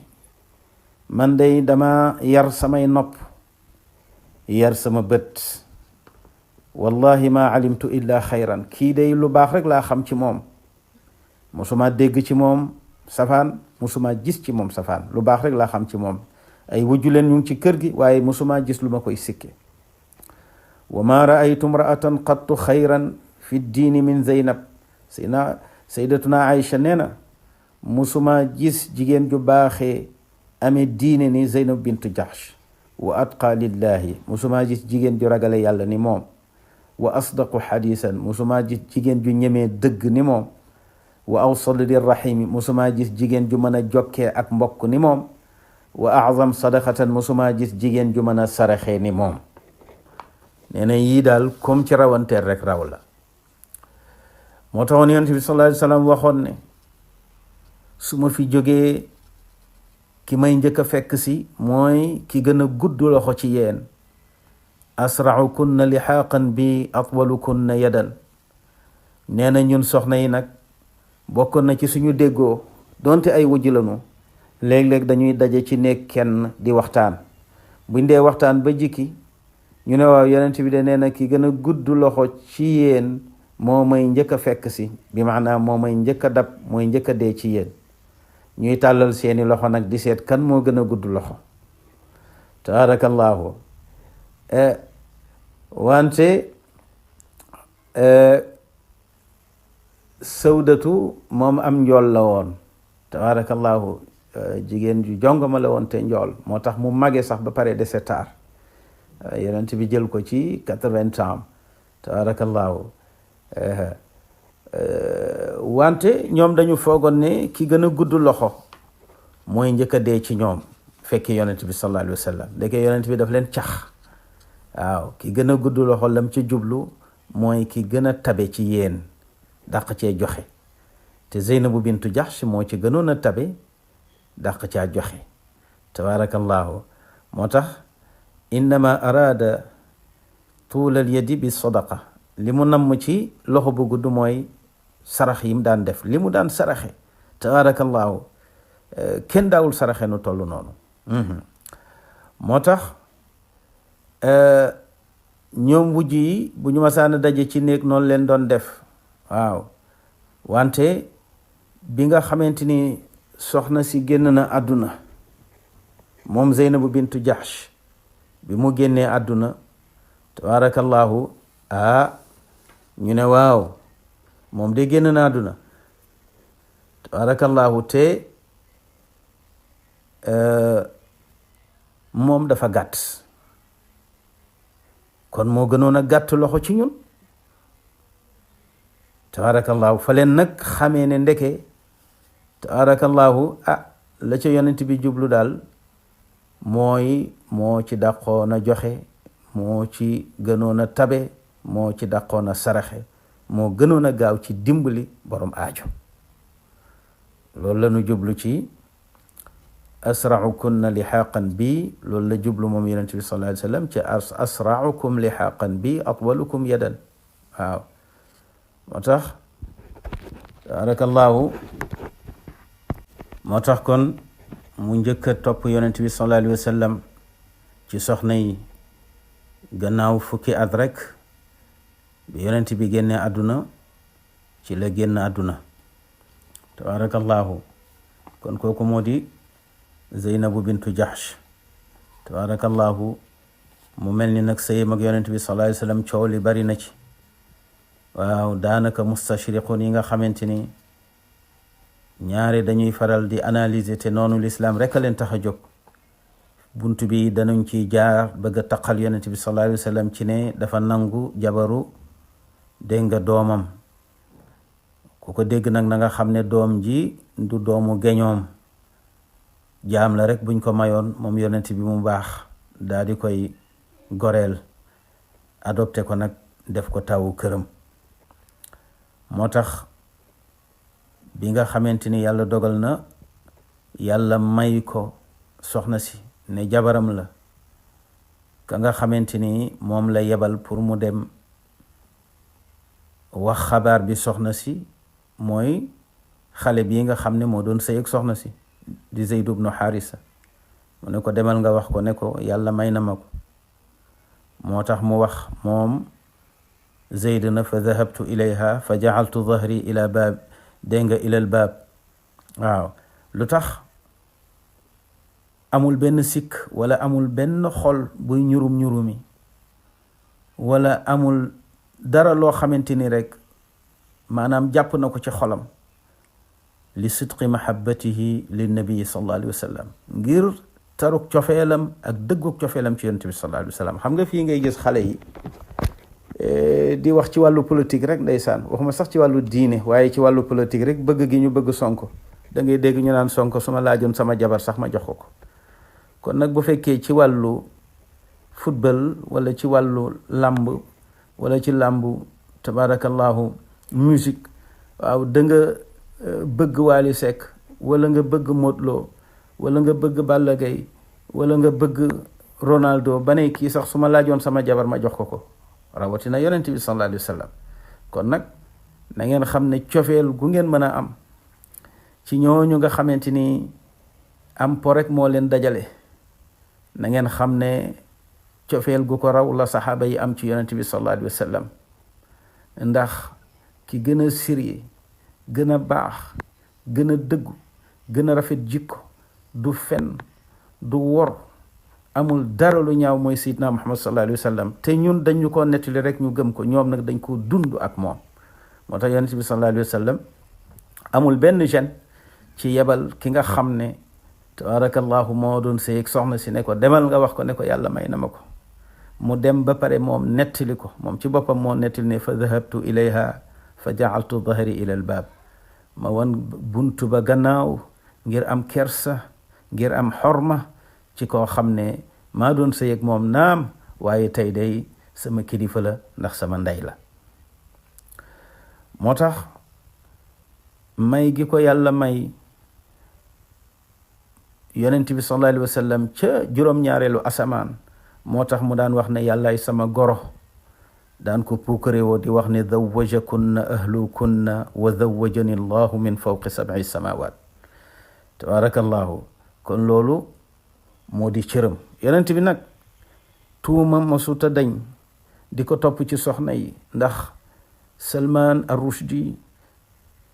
man day dama yar samay nopp yar sama bët wallahi ma alimtu illa xayran kii day lu baax rek laa xam ci moom musuma dégg ci moom safaan musuma gis ci moom safaan lu baax rek laa xam ci moom ay wujju leen ñu ngi ci kër gi waaye musuma gis lu ma koy sikke wa ma raaytu imraatan qattu xayran fi diini min Zeynab sayyidatuna Aïcha nee na musuma gis jigéen ju baaxee amee diine ni Zeynab bintu Jahsh wa atqa lillahi musuma gis jigéen ju ragale yàlla ni moom wa asdaqu xadisan musuma gis jigéen ju ñemee dëgg ni moom wa awsal lirrahimi musuma gis jigéen ju mën a jokkee ak mbokk ni moom wa azam sadaqatan musuma gis jigéen ju mën a saraxee ni moom nee na yii daal comme ci rawanteer rek raw la moo taxoon yonent bi sallallahu alayhi wa sallam waxoon ne su ma fi jógee ki may njëkk a fekk si mooy ki gën a gudd loxo ci yéen asra'ukunna lixaaqan bi atwalukunna yadan nee na ñun soxna yi nag bokkoon na ci suñu déggoo donte ay wujj lañu léeg-léeg dañuy daje ci néeg kenn di waxtaan buñ dee waxtaan ba jikki ñu ne waaw yonent bi de nee na ki gën a gudd loxo ci yéen moo may njëkk a fekk si bi maanaam moo may njëkk a dab mooy njëkk a dee ci yéen ñuy tàllal seeni loxo nag di seet kan moo gën a gudd loxo tabarakallahu wante Sawdatu moom am njool la woon tabarakallahu, jigéen ju jongama la woon te njool, moo tax mu mage sax ba pare dese taar. Yonent bi jël ko ci 80 ans tabarakallahu. Wante ñoom dañu foogoon ne ki gën a gudd loxo mooy njëkk a dee ci ñoom fekk yonent bi sallallahu alayhi wa sallam. ndeke yonent bi daf leen cax. waaw ki gën a gudd loxo lam ci jublu mooy ki gën a tabe ci yéen, dàq cee joxe. te Zeynabu bintu Jahsh moo ci gënoon a tabe, dàq caa joxe tabarakallahu. moo tax innama araada tuulal yadi bi sadaqa, li mu namm ci loxo bu gudd mooy sarax yi mu daan def, li mu daan saraxe tabarakallahu. kenn daawul saraxe nu toll noonu. moo tax ñoom wujj yi bu ñu masaana daje ci néeg noonu leen doon def. waaw wante bi nga xamante ni soxna si génn na àdduna, moom Zeynabu bintu Jahsh, bi mu génnee àdduna tabarakallahu, ñu ne waaw moom de génn na àdduna tabarakallahu, te moom dafa gàtt, kon moo gënoon a gàtt loxo ci ñun tabarakallahu. fa leen nag xamee ne ndeke tabarakallahu la ca yonent bi jublu daal mooy moo ci dàqoon a joxe, moo ci gënoon a tabe, moo ci dàqoon a saraxe, moo gënoon a gaaw ci dimbali borom aajo. loolu la ñu jublu ci asra'ukunna lixaaqan bi, loolu la jublu moom yonent bi sallallahu alayhi wa sallam ci asra'ukum lixaaqan bi atwalukum yadan. waaw moo tax tabarakallahu, moo tax kon mu njëkk a topp yonent bi sallallahu alayhi wa sallam ci soxna yi gannaaw fukki at rek bi yonent bi génnee àdduna ci la génn àdduna tabarakallahu. kon kooku moo di Zeynabu bintu Jahsh tabarakallahu. mu mel ni nag sëyam ak yonent bi sallallahu alayhi wa sallam coow li bari na ci. waaw daanaka mustashriqun yi nga xamante ni ñaare dañuy faral di analyser te noonu lislaam rek a leen tax a jóg, bunt bi danañ ci jaar bëgg a taqal yonent bi sallallahu alayhi wa sallam ci ne dafa nangu jabaru dégg nga doomam. ku ko dégg nag na nga xam ne doom ji du doomu geñoom, jaam la rek buñ ko mayoon moom yonent bi mu baax daal di koy goreel, adopté ko nag def ko tawu këram. moo tax bi nga xamante ni yàlla dogal na yàlla may ko soxna si ne jabaram la, ka nga xamante ni moom la yebal pour mu dem wax xabaar bi soxna si mooy xale bii nga xam ne moo doon sëy ak soxna si di Zayd ibnu Haarisa. mu ne ko demal nga wax ko ne ko yàlla may na ma ko. moo tax mu wax moom Zayd na fa dahabtu ilayha fa jacaltu dahri ila baab, dégg nga ilal baab. waaw lu tax amul benn sikk wala amul benn xol buy ñurumi wala amul dara loo xamante ni rek maanaam jàpp na ko ci xolam li sidqi mahabbatihi lin nabii sallallahu alayhi wa sallam, ngir taruk cofeelam ak dëgguk cofeelam ci yonent bi sallallahu alayhi wa sallam. xam nga fii ngay gis xale yi di wax ci wàllu politique rek, ndeysaan, waxuma sax ci wàllu diine waaye ci wàllu politique rek, bëgg gi ñu bëgg Sonko. da ngay dégg ñu naan Sonko su ma laajoon sama jabar sax ma jox ko. kon nag bu fekkee ci wàllu football wala ci wàllu làmb wala ci làmbu tabarakallahu musique, waaw da nga bëgg Wally Seck wala nga bëgg Modou Lo wala nga bëgg Balla Gaye wala nga bëgg Ronaldo ba ne kii sax su ma laajoon sama jabar ma jox ko rawatina yonent bi sallallahu alayhi wa sallam. kon nag na ngeen xam ne cofeel gu ngeen mën a am ci ñooñu nga xamante ni am po rek moo leen dajale, na ngeen xam ne cofeel gu ko raw la saxaaba yi am ci yonent bi sallallahu alayhi wa sallam. ndax ki gën a sérieux, gën a baax, gën a dëggu, gën a rafet jikko, du fen, du wor, amul dara lu ñaaw mooy Seydina Muhammad sallallahu alayhi wa sallam. te ñun dañu ko nettali rek ñu gëm ko, ñoom nag dañ ko dund ak moom. moo tax yonent bi sallallahu alayhi wa sallam amul benn gêne ci yebal ki nga xam ne tabarakallahu moo doon sëy ak soxna si ne ko demal nga wax ko ne ko yàlla may na ma ko. mu dem ba pare moom nettali ko moom ci boppam moo nettali ne fa dahabtu ilayha fa jaaltu dahri ila al baab ma wan buntu ba gannaaw ngir am kersa ngir am xorma ci koo xam ne maa doon sëy ak moom naam waaye tey day sama kilifa la ndax sama ndey la. moo tax may gi ko yàlla may yonent bi sallallahu alayhi wa sallam ca juróom-ñaareelu asamaan moo tax mu daan wax ne yàllaay sama goro daan ko puukare woo di wax ne zawwajakunna ahlukunna wa zawwajani allahu min fawqi 7 samawat tabarakallahu. kon loolu moo di cëram. yonent bi nag tuuma masuta dañ di ko topp ci soxna yi ndax Salman ar-Rushdi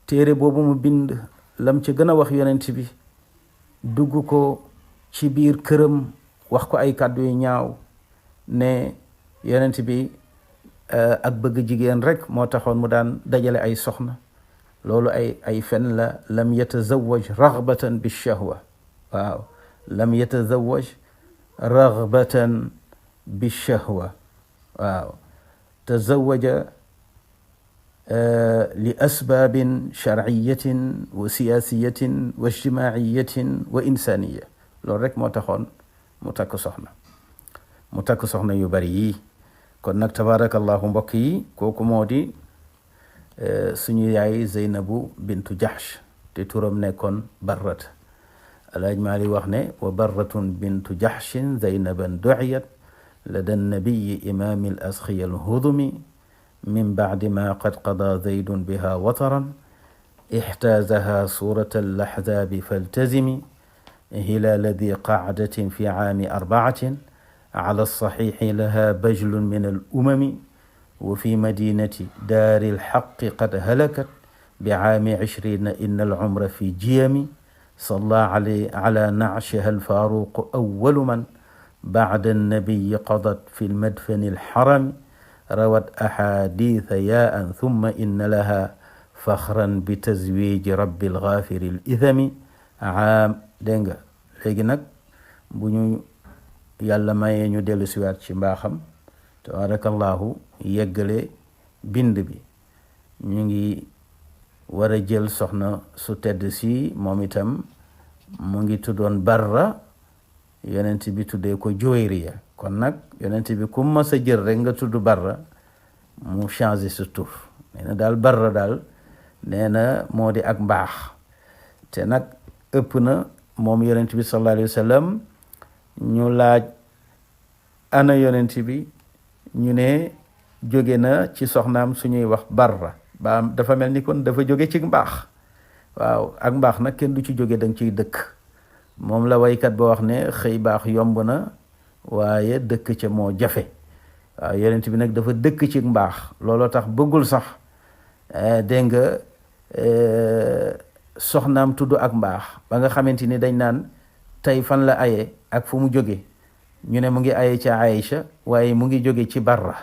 téere boobu mu bind lam ci gën a wax yonent bi dugg ko ci biir këram wax ko ay kàddu yu ñaaw ne yonent bi ak bëgg jigéen rek moo taxoon mu daan dajale ay soxna. loolu ay fen la. lam yatazawwaj raghbatan bishahwa. waaw lam yatazawwaj raghbatan bishahwa. waaw tazawwaja li asbaabin sharciyatin wa siyaasiyatin wa ijtimaaciyatin wa insaaniya. loolu rek moo taxoon mu takk soxna yu bari yi. kon nag tabarakallahu mbokk yi kooku moo di suñu yaay Zeynabu bintu Jahsh te turam nekkoon Barrat. Alhaaj Maalik wax ne wa barratun bintu Jahshin Zeynaban duciyat lada nabiyi imaami al asxiya alhudumi min bacdi ma qad qada zaydun biha wataran ixtaazaha suurata alaxzaabi faltazimi hilaala di qacdatin fi caami 4 على الصحيح لها بجل من الأمم وفي مدينة دار الحق قد هلكت بعام 20 إن العمر في جيم صلى على نعشها الفاروق أول من بعد النبي قضت في المدفن الحرم روت أحاديث ياء ثم إن لها فخرا بتزويج رب الغافر الإثم عام دنگا léegi nag bu ñu yàlla mayee ñu dellu siwaat ci mbaaxam tabarakallahu yeggale bind bi ñu ngi war a jël soxna su tedd si moom itam mu ngi tuddoon Barra yonent bi tuddee ko Juwayriya. kon nag yonent bi ku mas a jël rek nga tudd Barra mu changé sa tur. nee na daal Barra daal nee na moo di ak mbaax te nag ëpp na moom yonent bi sallallahu alayhi wa sallam ñu laaj ana yonent bi ñu ne jóge na ci soxnaam suñuy wax Barra ba dafa mel ni kon dafa jóge ci mbaax. waaw ak mbaax nag kenn du ci jóge danga ciy dëkk. moom la waykat ba wax ne xëy baax yomb na waaye dëkk ca moo jafe. waaw yonent bi nag dafa dëkk ci mbaax looloo tax bëggul sax dégg nga soxnaam tudd ak mbaax ba nga xamante ni dañ naan tey fan la aye ak fu mu jóge ñu ne mu ngi aye ca Aïcha waaye mu ngi jóge ci Barra.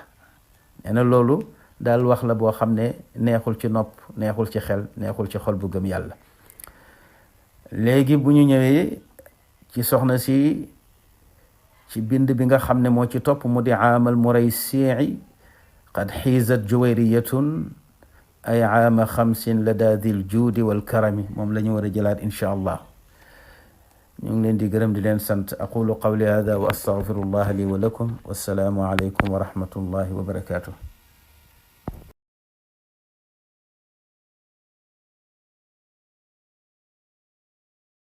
nee na loolu daal wax la boo xam ne neexul ci nopp neexul ci xel neexul ci xol bu gëm yàlla. léegi bu ñu ñëwee ci soxna si ci bind bi nga xam ne moo ci topp mu di aamal Muraysi'i qad xiizat juwayriyatun ay aama 50 lada dil juudi wal karami. moom la ñu war a jëlaat incha allah. ñu ngi leen di gërëm di leen sant. aqulu qawli hada wa astaghfirullah li wa lakum wassalaamu alaykum wa rahmatullahi wa barakatuh.